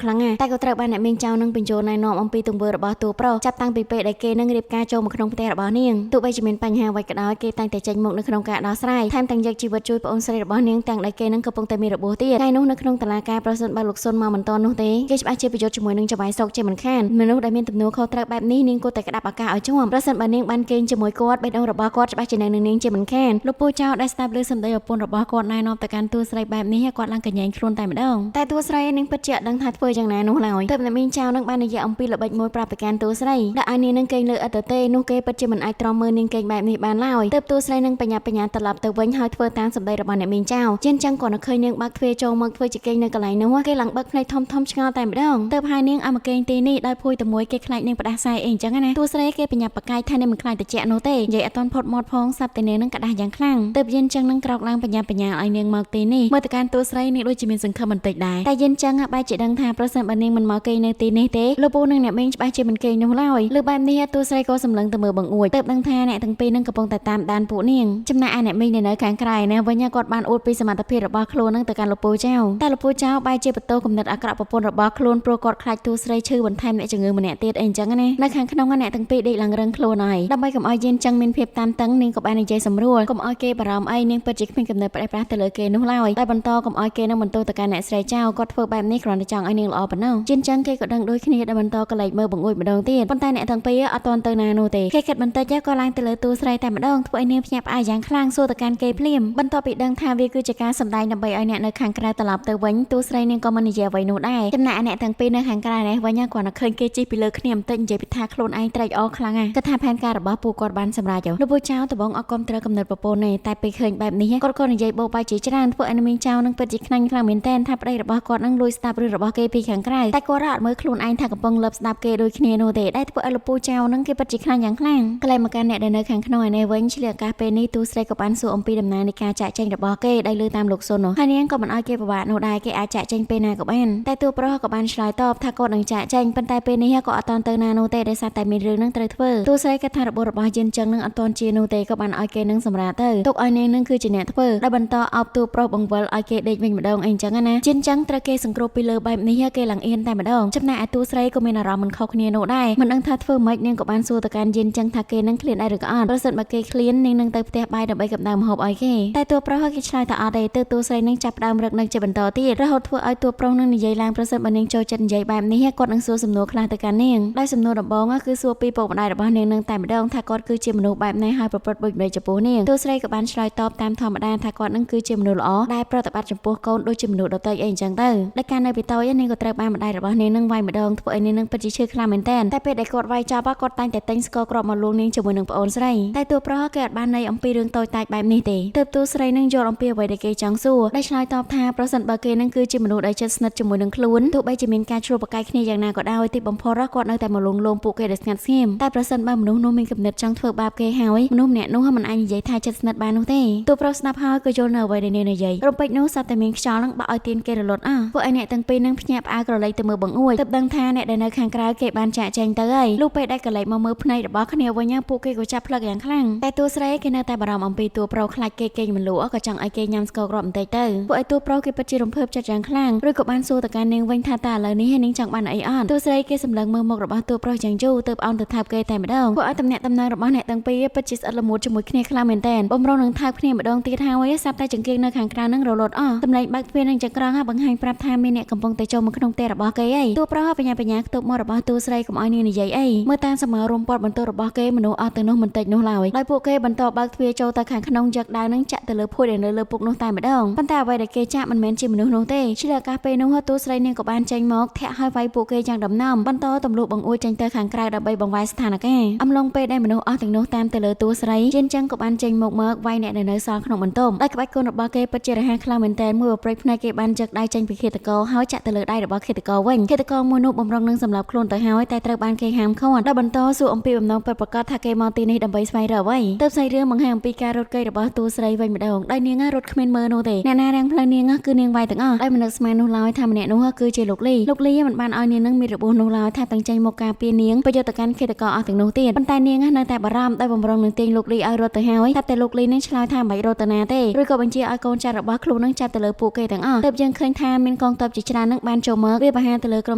ខ្លាំងណាស់តែក៏ត្រូវបានអ្នកមីងចៅនឹងបញ្ចូលណែនាំអំពីទង្វើរបស់តួប្រុសចាប់តាំងពីពេលដែលគេនឹងរៀបការចូលមកក្នុងផ្ទះរបស់នាងទោះបីជាមានបញ្ហាអ្វីក៏ដោយគេតែងតែចេញមុខនៅក្នុងការដោះស្រាយថែមទាំងយកជីវិតជួយប្អូនស្រីរបស់នាងទាំងដែលគេនឹងកំពុងតែមានរបួសទៀតថ្ងៃនោះនៅក្នុងតុលាការប្រសិនបើលោកសុនមកមិនទាន់នោះទេគេច្បាស់ជាប្រយុទ្ធជាមួយនឹងចៅហ្វាយសុកជាមិនខានមនុស្សដែលមានទំនួលខុសត្រូវបែបនេះនាងគួរតែក្តាប់ឱកាសឲ្យជាប់ប្រសិនបើនាងបានគេងជាមួយគាត់បេះដូងរបស់គាត់ច្បាស់ជានឹងនាងជាមិនខានលោកពូចៅដែលស្ដាប់ឮសម្ដីប្រពន្ធរបស់គាត់ណែនាំទៅកាន់តួស្រីបែបនេះគាត់ឡើងកញ្ញែងខ្លួនតែម្ដងតែតួស្រីនាងពិតជាអត់ដឹងថាធ្វើយ៉ាងណានោះឡើយទើបអ្នកមីងចៅនឹងបាននិយាយអំពីល្បិចមួយប្រាប់ទៅកាន់តួស្រីដែលឲ្យនាងនឹងគេងលើអត្តទេនោះគេពិតជាមិនអាចទ្រាំមើលនាងគេងបែបនេះបានឡើយទើបតួស្រីនឹងបញ្ញាបញ្ញាត្រឡប់ទៅវិញហើយធ្វើតាមសម្ដីរបស់អ្នកមីងចៅជាងចឹងគាត់នៅឃើញនាងបើកទ្វារចូលមកធ្វើជាគេងនៅកន្លែងនោះគេឡើងបើកភ្នែកធំធំឆ្ងល់តែម្ដងទើបហើយនាងឲ្យមកគេងទីនេះដោយភួយតែមួយគេខ្លាចនាងផ្ដាសាយអីអញ្ចឹងណាតួស្រីគេបញ្ញាបកាយថានាងមិនខ្លាចតិចនោះទេនិយាយអត់ទាន់ផុតមាត់ផងសាប់តែនាងនឹងក្តាស់យ៉ាងខ្លាំងទើបយានចឹងនឹងក្រោកឡើងបញ្ញាបញ្ញាឲ្យនាងមកទីនេះមើលទៅកាន់តួស្រីនាងដូចជាមានសង្ឃឹមបន្តិចដែរតែយានចឹងបែរជាដឹងថាប្រសិនបើនាងមិនមកគេងនៅទីនេះទេលោកពូនិងអ្នកមីងច្បាស់ជាមិនគេងនោះឡើយលើបែបនេះតួស្រីក៏សម្លឹងទៅមើលបង្អួចទើបដឹងថាអ្នកទាំងពីរនឹងកំពុងតែតាមដានពួកនាងចំណែកឯអ្នកមីងនៅខាងក្រៅណាវិញគាត់បានអួតពីសមត្ថភាពរបស់ខ្លួននឹងទៅកាន់លោកពូចៅតែលោកពូចៅបែរជាបន្ទោគំនិតអាក្រក់ប្រពន្ធរបស់ខ្លួនព្រោះគាត់ខ្លាចតួស្រីឈឺបន្ថែមអ្នកជំងឺម្នាក់ទៀតអីអញ្ចឹងណានៅខាងក្នុងអ្នកទាំងពីរដេកឡើងរឹងខ្លួនហើយដើម្បីកុំឲ្យយានចឹងមានភាពតានតឹងនាងក៏បាននិយាយសម្រួលកុំឲ្យគេបារម្ភអីនាងពិតជាគ្មានគំនិតផ្ដេសផ្ដាសទៅលើគេនោះឡើយតែបន្តកុំឲ្យគេនឹងបន្ទោសទៅកាន់អ្នកស្រីចៅគាត់ធ្វើបែបនេះគ្រាន់តែចង់ឲ្យនាងល្អប៉ុណ្ណោះយានចឹងគេក៏ដឹងដូចគ្នាដែលបន្តកលែកមើលបង្អួចម្ដងទៀតប៉ុន្តែអ្នកទាំងពីរអត់ទាន់ទៅណានោះទេគេគិតបន្តិចក៏ឡើងទៅលើតួស្រីតែម្ដងធ្វើឲ្យនាងភ្ញាក់ផ្អើលយ៉ាងខ្លាំងសួរទៅកាន់គេភ្លាមបន្ទាប់ពីដឹងថាវាគឺជាការសម្ដែងដើម្បីឲ្យអ្នកនៅខាងក្រៅត្រឡប់ទៅវិញតួស្រីនាងក៏មិននិយាយអ្វីនោះដែរចំណែកអ្នកទាំងពីរនៅខាងក្រៅនេះវិញគាត់នៅឃើញគេជិះពីលើគ្នាបន្តិចនិយាយពីថាខ្លួនឯងត្រេកអរខ្លាំងណាស់គាត់ថាផែនការរបស់ពួកគាត់បានសម្រេចលោកពូចៅដំបងអត់គាំទ្រកំណត់ប្រពន្ធទេតែពេលឃើញបែបនេះគាត់ក៏និយាយបោកបែកជាច្រើនធ្វើឲ្យមីងចៅនឹងពិតជាខ្នាញ់ខ្លាំងមែនទែនថាប្តីរបស់គាត់នឹងលួចស្ដាប់រឿងរបស់គេពីខាងក្រៅតែគាត់អត់មើលខ្លួនឯងថាកំពុងលបស្ដាប់គេដូចគ្នានោះទេដែលធ្វើឲ្យលោកពូចៅនឹងគេពិតជាខ្លាញ់យ៉ាងខ្លាំងក្លែងមកកាន់អ្នកដែលនៅខាងក្នុងឯនេះវិញឆ្លៀតឱកាសពេលនេះទូស្រីក៏បានសួរអំពីដំណើរនៃការចាក់ចែងរបស់គេដែលលើតាមលោកសុននោះហើយនាងក៏មិនឲ្យគេពិបាកនោះដែរគេអាចចាក់ចែងពេលណាក៏បានតែតួប្រុសក៏បានឆ្លើយតបថាគាត់នឹងចាក់ចែងប៉ុន្តែពេលនេះក៏អត់ទាន់ទៅណានោះទេដោយសារតែមានរឿងនឹងត្រូវធ្វើទូស្រីក៏ថារបួសរបស់យានចឹងនឹងអត់ទាន់ជានោះទេក៏បានឲ្យគេនឹងសម្រាកទៅទុកឲ្យនាងនឹងគឺជាអ្នកធ្វើដោយបន្តអោបតួប្រុសបង្វិលឲ្យគេដេកវិញម្ដងអីចឹងណាយានចឹងត្រូវគេសង្គ្រោះពីលើបែបនេះគេឡើងអៀនតែម្ដងចំណែកឯតួស្រីក៏មានអារម្មណ៍មិនខុសគ្នានោះដែរមិនដឹងថាធ្វើម៉េចនាងក៏បានសួរទៅកាន់យានចឹងថាគេនឹងឃ្លានដែរឬក៏អត់ប្រសិនបើគេឃ្លាននាងនឹងទៅផ្ទះបាយដើម្បីកម្ដៅម្ហូបឲ្យគេតែតួប្រុសគេឆ្លើយថាអត់ទេទើបតួស្រីនឹងចាប់ផ្ដើមរឹកនឹងជាបន្តទៀតរហូតធ្វើឲ្យតួប្រុសនឹងនិយាយឡើងប្រសិនបើនាងចូលចិត្តនិយាយបែបនេះគាត់នឹងសួរសំណួរខ្លះទៅកាន់នាងដោយសំណួរដំបូងគឺសួរពីពុកម្ដាយរបស់នាងនឹងតែម្ដងថាគាត់គឺជាមនុស្សបែបណាហើយប្រព្រឹត្តដូចម្តេចចំពោះនាងតួស្រីក៏បានឆ្លើយតបតាមធម្មតាថាគាត់នឹងគឺជាមនុស្សល្អដែលប្រតិបត្តិចំពោះកូនដូចជាមនុស្សដទៃអីអញ្ចឹងទៅដោយការនៅពីតូចនាងក៏ត្រូវបានម្ដាយរបស់នាងនឹងវាយម្ដងធ្វើឲ្យនាងនឹងពិតជាឈឺខ្លាំងមែនទែនតែពេលដែលគាត់វាយចប់គាត់តែងតែទិញស្ករគ្រាប់មកលួងនាងជាមួយនឹងប្អូនស្រីតែតួប្រុសគេអត់បានន័យអំពីរឿងតូចតាចបែបនេះទេទើបតួស្រីនឹងយល់អំពីអ្វីដែលគេចង់សួរដែលឆ្លើយតបថាប្រសិនបើគេនឹងគឺជាមនុស្សដែលជិតស្និទ្ធជាមួយនឹងខ្លួនទោះបីជាមានការជ្រុលប្រកែកគ្នាយ៉ាងណាក៏ដោយទីបំផុតគាត់នៅតែមកលួងលោមពួកគេដែលស្ងាត់ស្ងៀមតែប្រសិនបើមនុស្សនោះមានគំនិតចង់ធ្វើបាបគេហើយមនុស្សម្នាក់នោះមិនអាចនិយាយថាជិតស្និទ្ធបាននោះទេតួប្រុសស្ដាប់ហើយក៏យល់នៅអ្វីដែលនាងនិយាយរំពេចនោះសត្វតែមានខ្យល់នឹងបាក់ឲ្យទៀនគេរលត់អស់ពួកឯអ្នកទាំងពីរនឹងភ្ញាក់ផ្អើលក្រឡេកទៅមើលបង្អួចទើបដឹងថាអ្នកដែលនៅខាងក្រៅគេបានចាក់ចែងទៅហើយលុះពេលដែលក្រឡេកមកមើលភ្នែករបស់គ្នាវិញពួកគេក៏ចាប់ផ្លឹកយ៉ាងខ្លាំងតែតួស្រីគេនៅតែបារម្ភអំពីតួប្រុសខ្លាចគេគេងមិនលក់ក៏ចង់ឲ្យគេញ៉ាំស្ករគ្រាប់បន្តិចទៅពួកឯតួប្រុសគេពិតជារំភើបចិត្តយ៉ាងខ្លាំងឬក៏បានសួរទៅកាន់នាងវិញថាតើឥឡូវនេះនាងចង់បានអីអត់តួស្រីគេសម្លឹងមើលមុខរបស់តួប្រុសយ៉ាងយូរទើបអោនទៅថើបគេតែម្ដងពួកឲ្យតំណាក់តំណងរបស់អ្នកទាំងពីរពិតជាស្អិតល្មួតជាមួយគ្នាខ្លាំងមែនទែនបំរុងនឹងថើបគ្នាម្ដងទៀតហើយស្រាប់តែចង្គៀងនៅខាងក្រៅនឹងរលត់អស់សម្លេងបើកទ្វារនឹងចង្ក្រង់បង្ហាញប្រាប់ថាមានអ្នកកំពុងតែចូលមកក្នុងផ្ទះរបស់គេឯងតួប្រុសបញ្ញាបញ្ញាខ្ទប់មករបស់តួស្រីកុំឲ្យនាងនិយាយអីមើលតាមសមររំពាត់បន្ទោសរបស់គេមនុស្សអស់ទៅនោះមិនតិចនោះឡើយដោយពួកគេបន្តបើកទ្វារចូលទៅខាងក្នុងយកដាវនឹងចាក់ទៅលើភួយដែលនៅលើពុកនោះតែម្ដងប៉ុន្តែអ្វីដែលគេចាក់មិនមែនជាមនុស្សនោះទេឆ្លៀតឱកាសពេលនោះតួស្រីនាងក៏បានចេញមកធាក់ឲ្យវាយពួកគេយ៉ាងដំណំបន្តទម្លុះបង្អួចចេញទៅខាងក្រៅដើម្បីបង្វែរស្ថានភាពអំឡុងពេលដែលមនុស្សអស់ទាំងនោះតាមទៅលើតួស្រីយានចឹងក៏បានចេញមកមកវាយអ្នកដែលនៅសល់ក្នុងបន្ទប់ដោយក្បាច់កូនរបស់គេពិតជារហ័សខ្លាំងមែនទែនមួយប្រព្រឹត្តភ្នែកគេបានចឹកដៃចេញពីឃាតករហើយចាក់ទៅលើដៃរបស់ឃាតករវិញឃាតករមួយនោះបំរុងនឹងសម្លាប់ខ្លួនទៅហើយតែត្រូវបានគេហាមឃាត់ដោយបន្តសួរអំពីបំណងពិតប្រាកដថាគេមកទីនេះដើម្បីស្វែងរកអ្វីទើបស្រីរឿងបង្ហាញអំពីការរត់គេរបស់តួស្រីវិញម្ដងដោយនាងរត់គ្មានមើលនោះទេអ្នកណារាំងផ្លូវនាងគឺនាងវាយទាំងអស់ដោយមិននឹកស្មាននោះឡើយថាម្នាក់នោះគឺជាលោកលីលោកលីមិនបានឲ្យនាងនឹងមានរបួសនោះឡើយថាទាំងចេញមកការពារនាងប្រយុទ្ធទៅកាន់ឃាតករអស់ទាំងនោះទៀតប៉ុន្តែនាងនៅតែបារម្ភដោយបំរុងនឹងទាញលោកលីឲ្យរត់ទៅហើយតែលោកលីនឹងឆ្លើយថាមិនរត់ទៅណាទេឬក៏ បញ្ជាឲ្យកូនចៅរបស់ខ្លួននឹងចាប់ទៅលើពួកគេទាំងអស់ទើបយើងឃើញថាមានកងទ័ពជាច្រើននឹងបានចូលមកវាប្រហារទៅលើក្រុ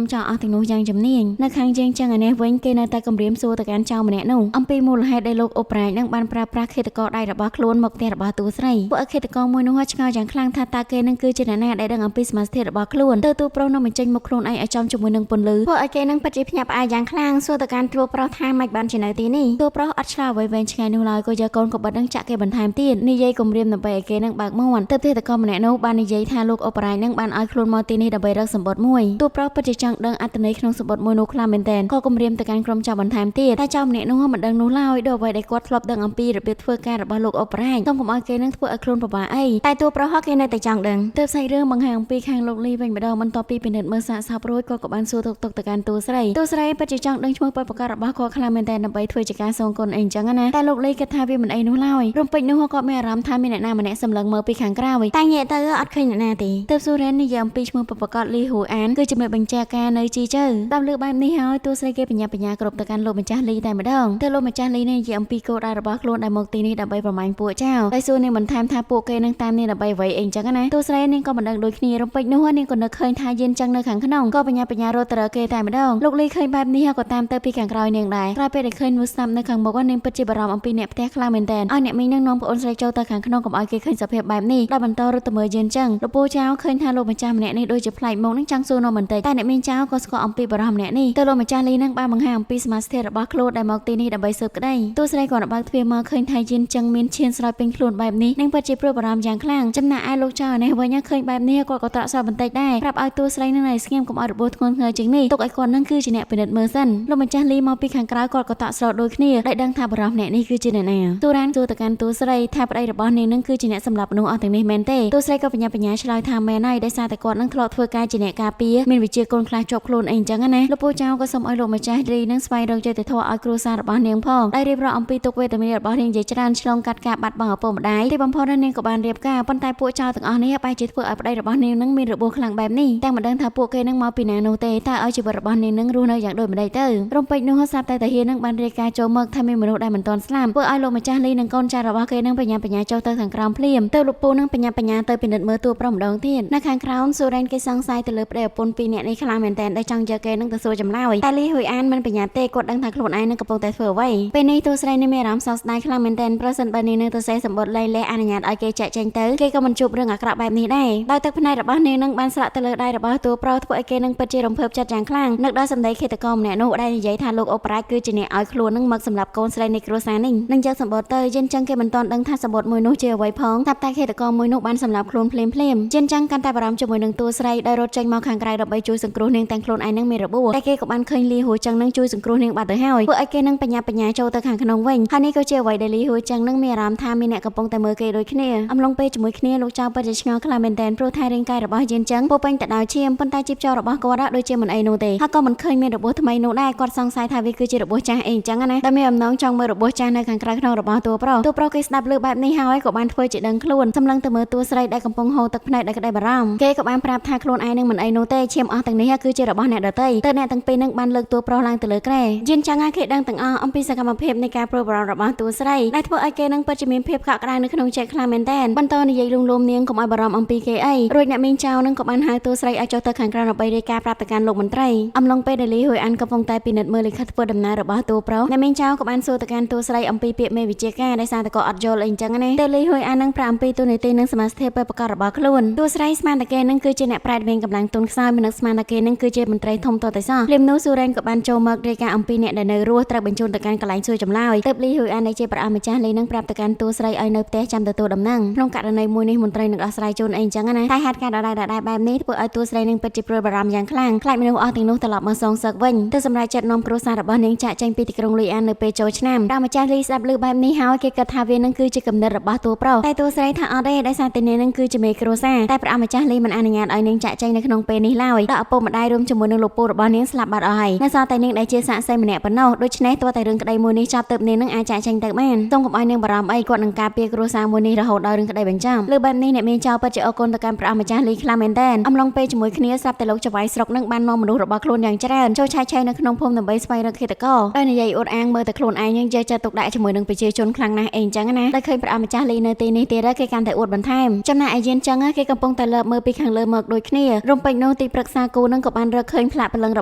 មចោរអស់ទាំងនោះយ៉ាងជំនាញនៅខាងយើងចឹងឯនេះវិញគេនៅតែគម្រាមសួរទៅកាន់ចោរម្នាក់នោះអំពីមូលហេតុដែលលោកឧបរាជនឹងបានប្រើប្រាស់ឃាតករដៃរបស់ខ្លួនមកផ្ទះរបស់តួស្រីពួកឃាតករមួយនោះឆ្ងល់យ៉ាងខ្លាំងថាតើគេនឹងគឺជាអ្នកណាដែលដឹងអំពីសមាសធាតុរបស់ខ្លួនទៅទូប្រុសនឹងបញ្ចេញមុខខ្លួនឯងឲ្យចំជាមួយនឹងពន្លឺពួកឲ្យគេនឹងពិតជាភ្ញាក់ផ្អើលយ៉ាងខ្លាំងសួរទៅកាន់តួប្រុសថាមិនបានជានៅទីនេះតួប្រុសអត់ឆ្លើយអ្វីវែងឆ្ងាយនោះឡើយក៏យកកូនកបិតនឹងចាក់គេបន្ថែមទៀតនិយាយគម្រាមដើម្បីឲ្យគេនឹងបើកមាត់ទៅឃាតករម្នាក់នោះបាននិយាយថាលោកឧបរាជនឹងបានឲ្យខ្លួនមកទីនេះដើម្បីរកសម្បត្តិមួយតួប្រុសពិតជាចង់ដឹងអត្ថន័យក្នុងសម្បត្តិមួយនោះខ្លាំងមែនទែនក៏គម្រាមទៅកាន់ក្រុមចោរបន្ថែមទៀតតែចោរម្នាក់នោះមិនដឹងនោះឡើយដោយអ្វីដែលគាត់ធ្លាប់ដឹងអំពីរបៀបធ្វើការរបស់លោកឧបរាជសូមកុំឲ្យគេនឹងធ្វើឲ្យខ្លួនពិបាកអីតែតួប្រុសគេនៅតែចង់ដឹងទើបសាច់រឿងបង្ហាញអំពីខាងលោកលីវិញម្ដងបន្ទាប់ពីពិនិត្យមើលសាកសពរួចគាត់ក៏បានសួរទុកទុកទៅកាន់តួស្រីតួស្រីពិតជាចង់ដឹងឈ្មោះពិតប្រាកដរបស់គាត់ខ្លាំងមែនទែនដើម្បីធ្វើជាការសងគុណអីអញ្ចឹងណាតែលោកលីគិតថាវាមិនអីនោះឡើយរំពេចនោះគាត់មានអារម្មណ៍ថាមានអ្នកណាម្នាក់សម្លឹងមើលពីខាងក្រោយតែងាកទៅអត់ឃើញអ្នកណាទេទើបស៊ូរ៉េននិយាយអំពីឈ្មោះពិតប្រាកដលីហ៊ូអានគឺជាមេបញ្ជាការនៅជីជើតាមលើបែបនេះហើយតួស្រីគេបញ្ញាបញ្ញាគ្រប់ទៅកាន់លោកម្ចាស់លីតែម្ដងទើបលោកម្ចាស់លីនេះនិយាយអំពីគោលដៅរបស់ខ្លួនដែលមកទីនេះដើម្បីប្រមាញ់ពួកចៅតែសួរនាងបន្ថែមថាពួកគេនឹងតាមនាងដើម្បីអ្វីអីអញ្ចឹងណាតួស្រីនាងក៏មិនដឹងដូចគ្នារំពេចនោះនាងក៏នឹកឃើញថាយានចឹងនៅខាងក្នុងក៏បញ្ញាបញ្ញារត់ទៅរកគេតែម្ដងលោកលីឃើញបែបនេះក៏តាមទៅពីខាងក្រោយនាងដែរក្រោយពេលដែលឃើញមួយស្នាប់នៅខាងមុខនាងពិតជាបារម្ភអំពីអ្នកផ្ទះខ្លាំងមែនទែនឲ្យអ្នកមីងនឹងនាំប្អូនស្រីចូលទៅខាងក្នុងកុំឲ្យគេឃើញសភាពបែបនេះដល់បន្តរត់ទៅមើលយានចឹងលោកពូចៅឃើញថាលោកម្ចាស់ម្នាក់នេះដូចជាប្លែកមុខនឹងចង់សួរនាំបន្តិចតែអ្នកមីងចៅក៏ស្គាល់អំពីបារម្ភម្នាក់នេះទៅលោកម្ចាស់លីនឹងបានបង្ហាញអំពីសមាសធាតុរបស់ខ្លួនដែលមកទីនេះដើម្បីស៊ើបក្តីតួស្រីក៏បើកទ្វារមកឃើញថាយានចឹងមានឈានស្រោចពេញខ្លួនបែបនេះនឹងពិតជាព្រួយបារម្ភយ៉ាងខ្លាំងចំណែកឯលោកចៅនេះវិញឃើញបែបនេះគាត់ក៏ត្រក់សល់បន្តិចដែរប្រាប់ឲ្យតួស្រីនឹងឲ្យស្ងៀមកុំឲ្យរបួសធ្ងន់ធ្ងរជាងនេះទុកឲ្យគាត់នឹងគឺជាអ្នកពិនិត្យមើលសិនលោកម្ចាស់លីមកពីខាងក្រៅគាត់ក៏តក់ស្រោតដូចគ្នាដែលដឹងថាបារម្ភអ្នកនេះគឺជាអ្នកណាទូរ៉ានសួរទៅកាន់តួស្រីថាប្តីរបស់នាងនឹងគឺជាអ្នកសម្លាប់មនុស្សអស់ទាំងនេះមែនទេតួស្រីក៏បញ្ញាបញ្ញាឆ្លើយថាមែនហើយដោយសារតែគាត់នឹងធ្លាប់ធ្វើការជាអ្នកការពារមានវិជាគុណខ្លះជាប់ខ្លួនអីអញ្ចឹងណាលោកពូចៅក៏សូមឲ្យលោកម្ចាស់លីនឹងស្វែងរកយុត្តិធម៌ឲ្យគ្រួសាររបស់នាងផងដែលរៀបរាប់អំពីទុក្ខវេទនារបស់នាងជាច្រើនឆ្លងកាត់ការបាត់បង់ឪពុកម្ដាយទីបំផុតនាងក៏បានរៀបការប៉ុន្តែពួកចៅទាំងអស់នេះបែរជាធ្វើឲ្យប្តីរបស់នាងនឹងមានរបួសខ្លាំងបែបនេះតែមិនដឹងថាពួកគេនឹងមកពីណានោះទេតើឲ្យជីវិតរបស់នាងនឹងរស់នៅយ៉ាងដូចម្តេចទៅរំពេចនោះស្រាប់តែតាហ៊ាននឹងបានរាយការណ៍ចូលមកថាមានមនុស្សដែលមិនទាន់ស្លាប់ធ្វើឲ្យលោកម្ចាស់លីនិងកូនចៅរបស់គេនឹងបញ្ញាបញ្ញាចូលទៅខាងក្រោមភ្លាមទៅលោកពូនឹងបញ្ញាបញ្ញាទៅពិនិត្យមើលតួប្រុសម្ដងទៀតនៅខាងក្រោមស៊ូរ៉ែនគេសង្ស័យទៅលើប្តីប្រពន្ធពីរនាក់នេះខ្លាំងមែនទែនដែលចង់យកគេនឹងទៅសួរចម្លើយតែលីហ៊ុយអានមិនបញ្ញាទេគាត់ដឹងថាខ្លួនឯងនឹងកំពុងតែធ្វើអ្វីពេលនេះតួស្រីនេះមានអារម្មណ៍សោកស្ដាយខ្លាំងមែនទែនប្រសិនបើនាងនឹងទៅសេសម្បត្តិលែងលះអនុញ្ញាតឲ្យគេចាក់ចែងទៅគេក៏មិនជួបរឿងអាក្រក់បែបនេះដែរដោយទឹកភ្នែករបស់នាងនឹងបានស្រក់ទៅលើដៃរបស់តួប្រុសធ្វើឲ្យគេនឹងពិតជារំភើបចិត្តយ៉ាងខ្លាំងនឹកដល់សម្ដីឃាតករម្នាក់នោះដែលនិយាយថាលោកឧបរាជគឺជាអ្នកឲ្យខ្លួននឹងមកសម្រាប់កូនស្រីនៃគ្រួសារនេះនឹងយកសម្បត្តិទៅយិនចឹងគេមិនទាន់ដឹងថាសម្បត្តិមួយនោះជាអ្វីផងតែតែឃាតករមួយនោះបានសម្លាប់ខ្លួនភ្លាមភ្លាមយិនចឹងកាន់តែបារម្ភជាមួយនឹងតួស្រីដែលរត់ចេញមកខាងក្រៅដើម្បីជួយសង្គ្រោះនាងទាំងខ្លួនឯងនឹងមានរបួសតែគេក៏បានឃើញលីហ៊ូចឹងនឹងជួយសង្គ្រោះនាងបាត់ទៅហើយធ្វើឲ្យគេនឹងបញ្ញាបញ្ញាចូលទៅខាងក្នុងវិញហើយនេះក៏ជាអ្វីដែលលីហ៊ូចឹងនឹងមានអារម្មណ៍ថាមានអ្នកកំពុងតែមើលគេដូចគ្នាអំឡុងពេលជាមួយគ្នាលោកចៅពិតជាឆ្ងល់ខ្លាំងមែនទែនព្រោះថារាងកាយរបស់យិនចឹងពោពេញទៅដោយឈាមប៉ុន្តែជីបចោរបស់គាត់ដូចជាមិនអីនោះទេហើយក៏មិនឃើញមានរបួសថ្មីនោះដែរគាត់សង្ស័យថាវាគឺជារបួសចាស់អីអញ្ចឹងណាតែមានអំណងចង់មើលរបួសចាស់នៅខាងក្រៅក្នុងរបស់តួប្រុសតួប្រុសគេស្ដាប់ឮបែបនេះហើយក៏បានធ្វើជាដឹងខ្លួនសម្លឹងទៅមើលតួស្រីដែលកំពុងហូរទឹកភ្នែកដោយក្តីបារម្ភគេក៏បានប្រាប់ថាខ្លួនឯងនឹងមិនអីនោះទេឈាមអស់ទាំងនេះគឺជារបស់អ្នកដទៃទៅអ្នកទាំងពីរនឹងបានលើកតួប្រុសឡើងទៅលើគ្រែយិនចឹងគេដឹងទាំងអស់អំពីសកម្មភាពនៃការព្រួយបារម្ភរបស់តួស្រីដែលធ្វើឲ្យគេនឹងពិតជាមានភាពកក់ក្ដៅនៅក្នុងចិត្តខ្លាំងមែនទែនបន្តនិយាយលួងលោមនាងកុំឲ្យបារម្ភអំពីគេអីរួចអ្នកមីងចៅនឹងក៏បានហៅតួស្រីឲ្យចុះទៅខាងក្រៅដើម្បីរាយការណ៍ប្រាប់ទៅកាន់លោកមន្ត្រីអំឡុងពេលដែលលីហ៊ុយអានកំពុងតែពិនិត្យមើលលិខិតធ្វើដំណើររបស់តួប្រុសអ្នកមីងចៅក៏បានសួរទៅកាន់តួស្រីអំពីពាក្យមេវិជាការដែលសារតែក៏អត់យល់អីអញ្ចឹងណាតែលីហ៊ុយអាននឹងប្រាប់អំពីទូនីតិនិងសមាសភាពពិតប្រាកដរបស់ខ្លួនតួស្រីស្មានតែគេនឹងគឺជាអ្នកប្រែតមានកម្លាំងទុនខ្សោយមិននឹកស្មានតែគេនឹងគឺជាមន្ត្រីធំតតែសោះភ្លាមនោះស៊ូរ៉េនក៏បានចូលមករាយការណ៍អំពីអ្នកដែលនៅរស់ត្រូវបញ្ជូនទៅកាន់កន្លែងសួរចម្លើយទើបលីហ៊ុយអានដែលជាព្រះអម្ចាស់លីនឹងប្រាប់ទៅកាន់តួស្រីឲ្យនៅផ្ទះចាំទទួលដំណឹងក្នុងករណីមួយនេះមន្ត្រីនឹងដោះស្រាយជូនអីអញ្ចឹងណាតែហេតុការណ៍ដដែលៗបែបនេះធ្វើឲ្យតួស្រីនឹងពិតជាព្រួយបារម្ភយ៉ាងខ្លាំងខ្លាចមនុស្សអស់ទាំងនោះត្រឡប់មកសងសឹកវិញទើបសម្រេចចិត្តនាំគ្រួសាររបស់នាងចាក់ចេញពីទីក្រុងលុយអាននៅពេលចូលឆ្នាំព្រះម្ចាស់លីស្ដាប់ឮបែបនេះហើយគេគិតថាវានឹងគឺជាគំនិតរបស់តួប្រុសតែតួស្រីថាអត់ទេដោយសារតែនាងនឹងគឺជាមេគ្រួសារតែព្រះម្ចាស់លីមិនអនុញ្ញាតឲ្យនាងចាក់ចេញនៅក្នុងពេលនេះឡើយដល់ឪពុកម្ដាយរួមជាមួយនឹងលោកពូរបស់នាងស្លាប់បាត់អស់ហើយនៅសល់តែនាងដែលជាសាក្សីម្នាក់ប៉ុណ្ណោះដូច្នេះទោះតែរឿងក្តីមួយនេះចប់ទើបនាងនឹងអាចចាក់ចេញទៅបានសូមកុំឲ្យនាងបារម្ភអីគាត់នឹងការពារគ្រួសារមួយនេះរហូតដល់រឿងក្តីបញ្ចប់លើបែបនេះអ្នកមានចៅពិតជាអរគុណទៅកាន់ព្រះម្ចាស់លីខ្លាំងមែនទែនអំឡុងពេលជាមួយគ្នាស្រាប់តែលោកចៅហ្វាយស្រុកនឹងបាននាំមនុស្សរបស់ខ្លួនយ៉ាងច្រើនចូលឆែកឆេរនៅក្នុងភូមិដើម្បីស្វែងរកឃាតករដោយនិយាយអួតអាងមើលតែខ្លួនឯងនឹងយកចិត្តទុកដាក់ជាមួយនឹងប្រជាជនខ្លាំងណាស់អីអញ្ចឹងណាដែលឃើញព្រះម្ចាស់លីនៅទីនេះទៀត គេកាន់តែអួតបន្ថែមចំណែកឯយានចឹងគេកំពុងតែលើបមើលពីខាងលើមកដូចគ្នារំពេចនោះទីប្រឹក្សាគូនឹងក៏បានរកឃើញផ្លាកព្រលឹងរប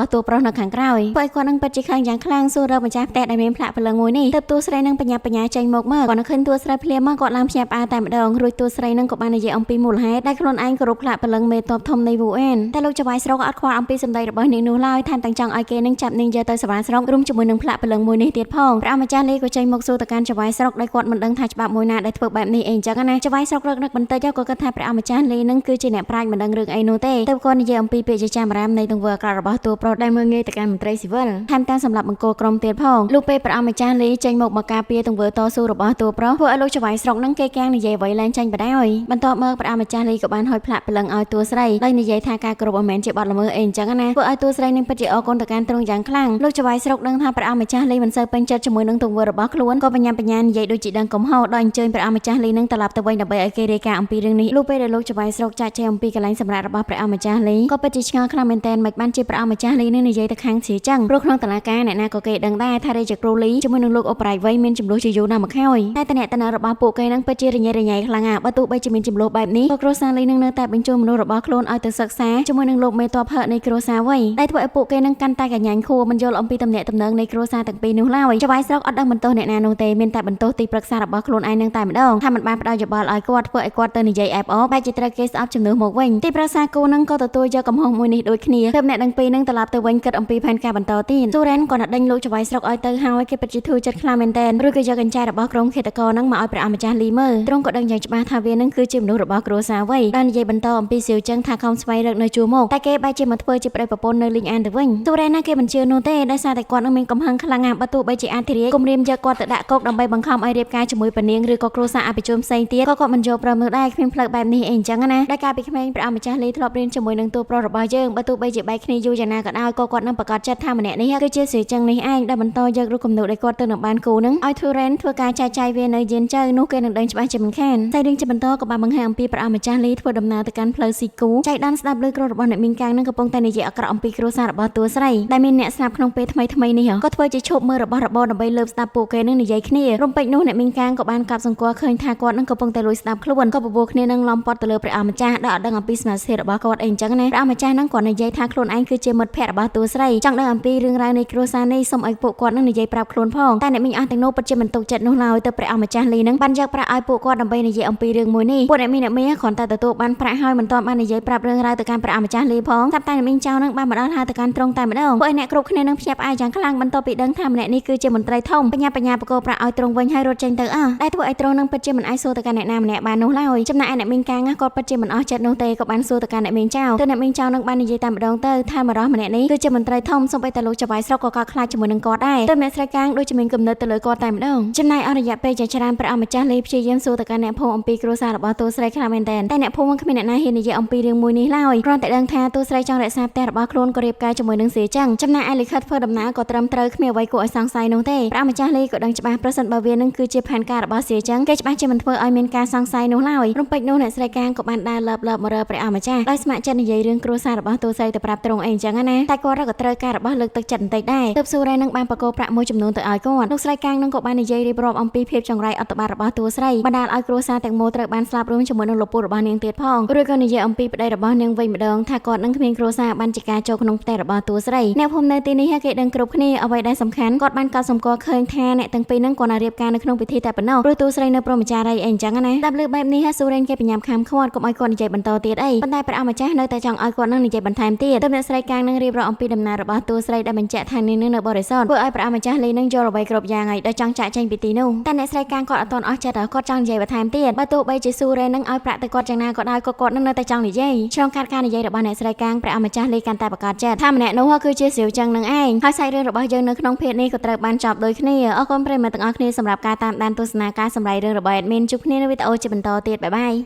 ស់តួប្រុសនៅខាងក្រោយពួកឯគាត់នឹងពិតជាខឹងយ៉ាងខ្លាំងសួររកម្ចាស់ផ្ទះដែលមានផ្លាកព្រលឹងមួយនេះទើបតួស្រីនឹងបញ្ញាបញ្ញាចេញមកមើលគាត់នឹងឃើញតួស្រីភ្លាមមកគាត់ឡើងភ្ញាក់ផ្អើលតែម្ដងរួចតួស្រីនឹងក៏បាននិយាយអំពីមូលហេតុដែលខ្លួនឯងគោរពផ្លាកព្រលឹងមេតបធំនៃវូអេនតែលោកចៅហ្វាយស្រុកអត់ខ្វល់អំពីសម្ដីរបស់នាងនោះឡើយថែមទាំងចង់ឲ្យគេនឹងចាប់នាងយកទៅសាលាស្រុករួមជាមួយនឹងផ្លាកព្រលឹងមួយនេះទៀតផងព្រះម្ចាស់លីក៏ចេញមកសួរទៅកាន់ចៅហ្វាយស្រុកដោយគាត់មិនដឹងថាច្បាប់មួយណាដែលធ្វើបែបនេះអីអញ្ចឹងណាចៅហ្វាយស្រុករឹកនឹកបន្តិចក៏គិតថាព្រះម្ចាស់លីនឹងគឺជាអ្នកប្រាជ្ញមិនដឹងរឿងអីនោះទេទើបគាត់និយាយអំពីពាក្យជាចាមរាមនៃទង្វើអាក្រក់របស់តួប្រុសដែលមើលងាយទៅកាន់មន្ត្រីស៊ីវិលថែមទាំងសម្រាប់បង្គោលក្រុមទៀតផងលុះពេលព្រះម្ចាស់លីចេញមកមកការពារទង្វើតស៊ូរបស់តួប្រុសធ្វើឲ្យលោកចៅហ្វាយស្រុកនឹងគេកាំងនិយាយអ្វីឡើងចាញ់បដ ாய் បន្ទាប់មកព្រះម្ចាស់លីក៏បានហុយផ្លាកព្រលឹងឲ្យតួស្រីដោយនិយាយថាការគោរពមិនមែនជាបទល្មើសអីអញ្ចឹងណាធ្វើឲ្យតួស្រីនឹងពិតជាអរគុណទៅកាន់ទ្រង់យ៉ាងខ្លាំងលោកចៅហ្វាយស្រុកដឹងថាព្រះម្ចាស់លីមិនសូវពេញចិត្តជាមួយនឹងទង្វើរបស់ខ្លួនក៏បញ្ញាបញ្ញានិយាយដូចជាដឹងកំហុសដោយអញ្ជើញព្រះម្ចាស់លីនឹងត្រឡប់ទៅវិញដើម្បីឲ្យគេរាយការណ៍អំពីរឿងនេះលុះពេលដែលលោកចៅហ្វាយស្រុកចាក់ចែងអំពីកន្លែងសម្រាប់របស់ព្រះម្ចាស់លីក៏ពិតជាឆ្ងល់ខ្លាំងមែនទែនមិនបានជាព្រះម្ចាស់លីនឹងនិយាយទៅខាងជាចឹងព្រោះក្នុងតឡាការអ្នកណាក៏គេដឹងដែរថារាជគ្រូលីជាមួយនឹងលោកអបរៃវៃមានចំនួនជាយូរណាស់មកហើយតែតំណែងរបស់ពួកគេនឹងពិតជារញ៉េរញ៉ៃខ្លាំងណាស់បើទោះបីជាមានចំនួនបែបនេះក៏គ្រួសារលីនឹងនៅតែបញ្ជូនមនុស្សរបស់ខ្លួនឲ្យទៅសិក្សាជាមួយនឹងលោកមេតបហឺនៃគ្រួសារវៃដែលធ្វើឲ្យពួកគេនឹងកាន់តែកញ្ញាញ់ខួរមិនយល់អំពីតំណែងនៃគ្រួសារទាំងពីរនោះឡើយចៅហ្វាយស្រុកអត់ដឹងបន្ទោសអ្នកណានោះទេមានតែបន្ទោសទីប្រឹក្សារបស់ខ្លួនឯងនឹងតែម្ដងថាមិនបានផ្ដល់យោបល់ឲ្យគាត់ធ្វើឲ្យគាត់ទៅនិយាយអែបអបបែរជាត្រូវគេស្អប់ជំនួសមកវិញទីប្រឹក្សាគូនឹងក៏ទទួលយកកំហុសមួយនេះដូចគ្នាទើបអ្នកទាំងពីរនឹងត្រឡប់ទៅវិញគិតអំពីផែនការបន្តទៀតស៊ូរ៉ែនក៏ដេញលោកចៅហ្វាយស្រុកឲ្យទៅហើយគេពិតជាធូរចិត្តខ្លាំងមែនទែនឬក៏យកកញ្ចែរបស់ក្រុមឃាតករនឹងមកឲ្យព្រះអម្ចាស់លីមើលទ្រង់ក៏ដឹងយ៉ាងច្បាស់ថាវានឹងគឺជាមនុស្សរបស់គ្រួសារវៃបាននិយាយបន្តអំពីសៀវចឹងថាខំស្វែងរកនៅជួរមុខតែគេបែរជាមកធ្វើជាប្តីប្រពន្ធនៅលីងអានទៅវិញស៊ូរ៉ែនណាគេមិនជឿនោះទេដោយសារតែគាត់នឹងមានកំហឹងខ្លាំងណាស់បើទោះបីជាអធិរាជគំរាមយកគាត់ទៅដាក់គុកដើម្បីបង្ខំឲ្យរៀបការជាមួយពនាងឬក៏គ្រួសារអភិជនផ្សេងទៀតក៏គាត់មិនយកព្រមនោះដែរគ្មានផ្លូវបែបនេះអីអញ្ចឹងណាដែលកាលពីក្មេងព្រះអម្ចាស់លីធ្លាប់រៀនជាមួយនឹងតួប្រុសរបស់យើងបើទោះបីជាបែកគ្នាយូរយ៉ាងណាក៏ដោយក៏គាត់នឹងប្រកាសចិត្តថាម្នាក់នេះគឺជាស្រីចឹងនេះឯងដែលបន្តយករូបគំនូរដែលគាត់ទៅនឹងបានគូនឹងឲ្យធូរ៉ែនធ្វើការចែកចាយវានៅយានចៅនោះគេនឹងដឹងច្បាស់ជាមិនខានតែរឿងជាបន្តក៏បានបង្ហាញអំពីព្រះអម្ចាស់លីធ្វើដំណើរទៅកាន់ផ្លូវស៊ីគូចែកដានស្ដាប់លើក្រុមរបស់អ្នកមីងកាងនឹងកំពុងតែនិយាយអាក្រក់អំពីគ្រួសាររបស់តួស្រីដែលមានអ្នកស្លាប់ក្នុងពេលថ្មីថ្មីនេះក៏ធ្វើជាឈប់មើលរបស់របរដើម្បីលើបស្ដាប់ពួកគេនឹងនិយាយគ្នារំពេចនោះអ្នកមីងកាងក៏បានកប់សង្កល់ឃើញថាគាត់នឹងកំពុងតែលួចស្ដាប់ខ្លួនក៏បបួលគ្នានឹងឡំប៉ត់ទៅលើព្រះអម្ចាស់ដែលអត់ដឹងអំពីសមាធិរបស់គាត់អីអញ្ចឹងណាព្រះអម្ចាស់នឹងគាត់និយាយថាខ្លួនឯងគឺជាមិត្តភក្តិរបស់តួស្រីចង់ដឹងអំពីរឿងរ៉ាវនៃគ្រួសារនេះសូមឲ្យពួកគាត់នឹងនិយាយប្រាប់ខ្លួនផងតែអ្នកមីងអស់ទាំងនោះពិតជាមិនទុកចិត្តនោះឡើយទៅព្រះអម្ចាស់លីនឹងបានយកប្រាក់ឲ្យពួកគាត់ដើម្បីនិយាយអំពីរឿងមួយនេះពួកអ្នកមីងអ្នកមីងគ្រាន់តែទទួលបានប្រាក់ហើយមិនទាន់បាននិយាយប្រាប់រឿងរ៉ាវទៅកាន់ព្រះអម្ចាស់លីផងស្រាប់តែអ្នកមីងចៅនឹងបានមកដល់ហៅទៅកាន់ត្រង់តែម្ដងពួកអ្នកគ្រប់គ្នានឹងភ្ញាក់ផ្អើលយ៉ាងខ្លាំងបន្ទាប់ពីដឹងថាម្នាក់នេះគឺជាមន្ត្រីធំបញ្ញាបញ្ញាបកគោប្រាក់ឲ្យត្រង់វិញហើយរត់ចេញទៅអស់ដែលធ្វើឲ្យត្រង់នឹងពិតជាមិនអាចសួរទៅកាន់អ្នកណាម្នាក់បាននោះឡើយចំណែកឯអ្នកមីងកាងគាត់ពិតជាមិនអស់ចិត្តនោះទេក៏បានសួរទៅកាន់អ្នកមីងចៅទៅអ្នកមីងចៅនឹងបាននិយាយតែម្ដងទៅថាមរោះម្នាក់នេះគឺជាមន្ត្រីធំសូម្បីតែលោកចៅហ្វាយស្រុកក៏កោតខ្លាចជាមួយនឹងគាត់ដែរទៅអ្នកស្រីកាងដូចជាមានគំនិតទៅលើគាត់តែម្ដងចំណែកអស់រយៈពេលជាច្រើនព្រះអម្ចាស់លីព្យាយាមសួរទៅកាន់អ្នកភូមិអំពីគ្រួសាររបស់តួស្រីខ្លាំងមែនទែនតែអ្នកភូមិគ្មានអ្នកណាហ៊ាននិយាយអំពីរឿងមួយនេះឡើយគ្រាន់តែដឹងថាតួស្រីចង់រក្សាផ្ទះរបស់ខ្លួនក៏រៀបការជាមួយនឹងស្រីចឹងចំណែកឯលិខិតធ្វើដំណើរក៏ត្រឹមត្រូវគ្មានអ្វីគួរឲ្យសង្ស័យនោះទេព្រះអម្ចាស់លីក៏ដឹងច្បាស់ប្រសិនបើវានឹងគឺជាផែនការរបស់ស្រីចឹងគេច្បាស់ជាមិនធ្វើឲ្យមានការសង្ស័យនោះឡើយរំពេចនោះអ្នកស្រីកាងក៏បានដើរលើបលើបមករកព្រះអម្ចាស់ដោយស្ម័គ្រចិត្តនិយាយរឿងគ្រួសាររបស់តួស្រីទៅប្រាប់ទ្រង់អីចឹងណាតែគាត់ក៏ត្រូវការរបស់លើកទឹកចិត្តបន្តិចដែរទើបស៊ូរ៉ែនឹងបានបកគោប្រាក់មួយចំនួនទៅឲ្យគាត់លោកស្រីកាងនឹងក៏បាននិយាយរៀបរាប់អំពីភាពចង្រៃអត្តបាតរបស់តួស្រីបណ្ដាលឲ្យគ្រួសារទាំងមូលត្រូវបានស្លាប់រួមជាមួយនឹងលោកពូរបស់នាងទៀតផងរួចក៏និយាយអំពីប្តីរបស់នាងវិញម្ដងថាគាត់នឹងគ្មានគ្រួសារបានជាការចូលក្នុងផ្ទះរបស់តួស្រីអ្នកភូមិនៅទីនេះគេដឹងគ្រប់គ្នាអ្វីដែលសំខាន់គាត់បានកត់សម្គាល់ឃើញថាអ្នកទាំងពីរនឹងគាត់រៀបការនៅក្នុងពិធីតែប៉ុណ្ណោះព្រោះតួស្រីនៅព្រហ្មចារីអីអញ្ចឹងណាស្ដាប់លើបែបនេះស៊ូរ៉េនគេបញ្ញាំខាំខាត់កុំឲ្យគាត់និយាយបន្តទៀតអីប៉ុន្តែព្រះអម្ចាស់នៅតែចង់ឲ្យគាត់នឹងនិយាយបន្ថែមទៀតទើបអ្នកស្រីកាងនឹងរៀបរាប់អំពីដំណើររបស់តួស្រីដែលបញ្ជាក់ថានាងនឹងនៅបរិសុទ្ធធ្វើឲ្យព្រះអម្ចាស់លីនឹងយល់អ្វីគ្រប់យ៉ាងហើយដោយចង់ចាក់ចេញពីទីនោះតែអ្នកស្រីកាងគាត់អត់ទាន់អស់ចិត្តគាត់ចង់និយាយបន្ថែមទៀតបើទោះបីជាស៊ូរ៉េននឹងឲ្យប្រាក់ទៅគាត់យ៉ាងណាក៏ដោយក៏គាត់នឹងនៅតែចង់និយាយឆ្លងកាត់ការនិយាយរបស់អ្នកស្រីកាងព្រះអម្ចាស់លីកាន់តែប្រកាសចិត្តថាម្នាក់នោះគឺជាស្រីចឹងនឹងឯងហើយសាច់រឿងរបស់យើងនៅក្នុងភាគនេះក៏ត្រូវបានចប់ដូចគ្នាអរគុណប្រិយមិត្តទាំងអស់គ្នាសម្រាប់ការតាមដានទស្សនាការសម្ដែងរឿងរបស់ admin ជួបគ្នានៅវីដេអូជាបន្តទៀតបាយបាយ។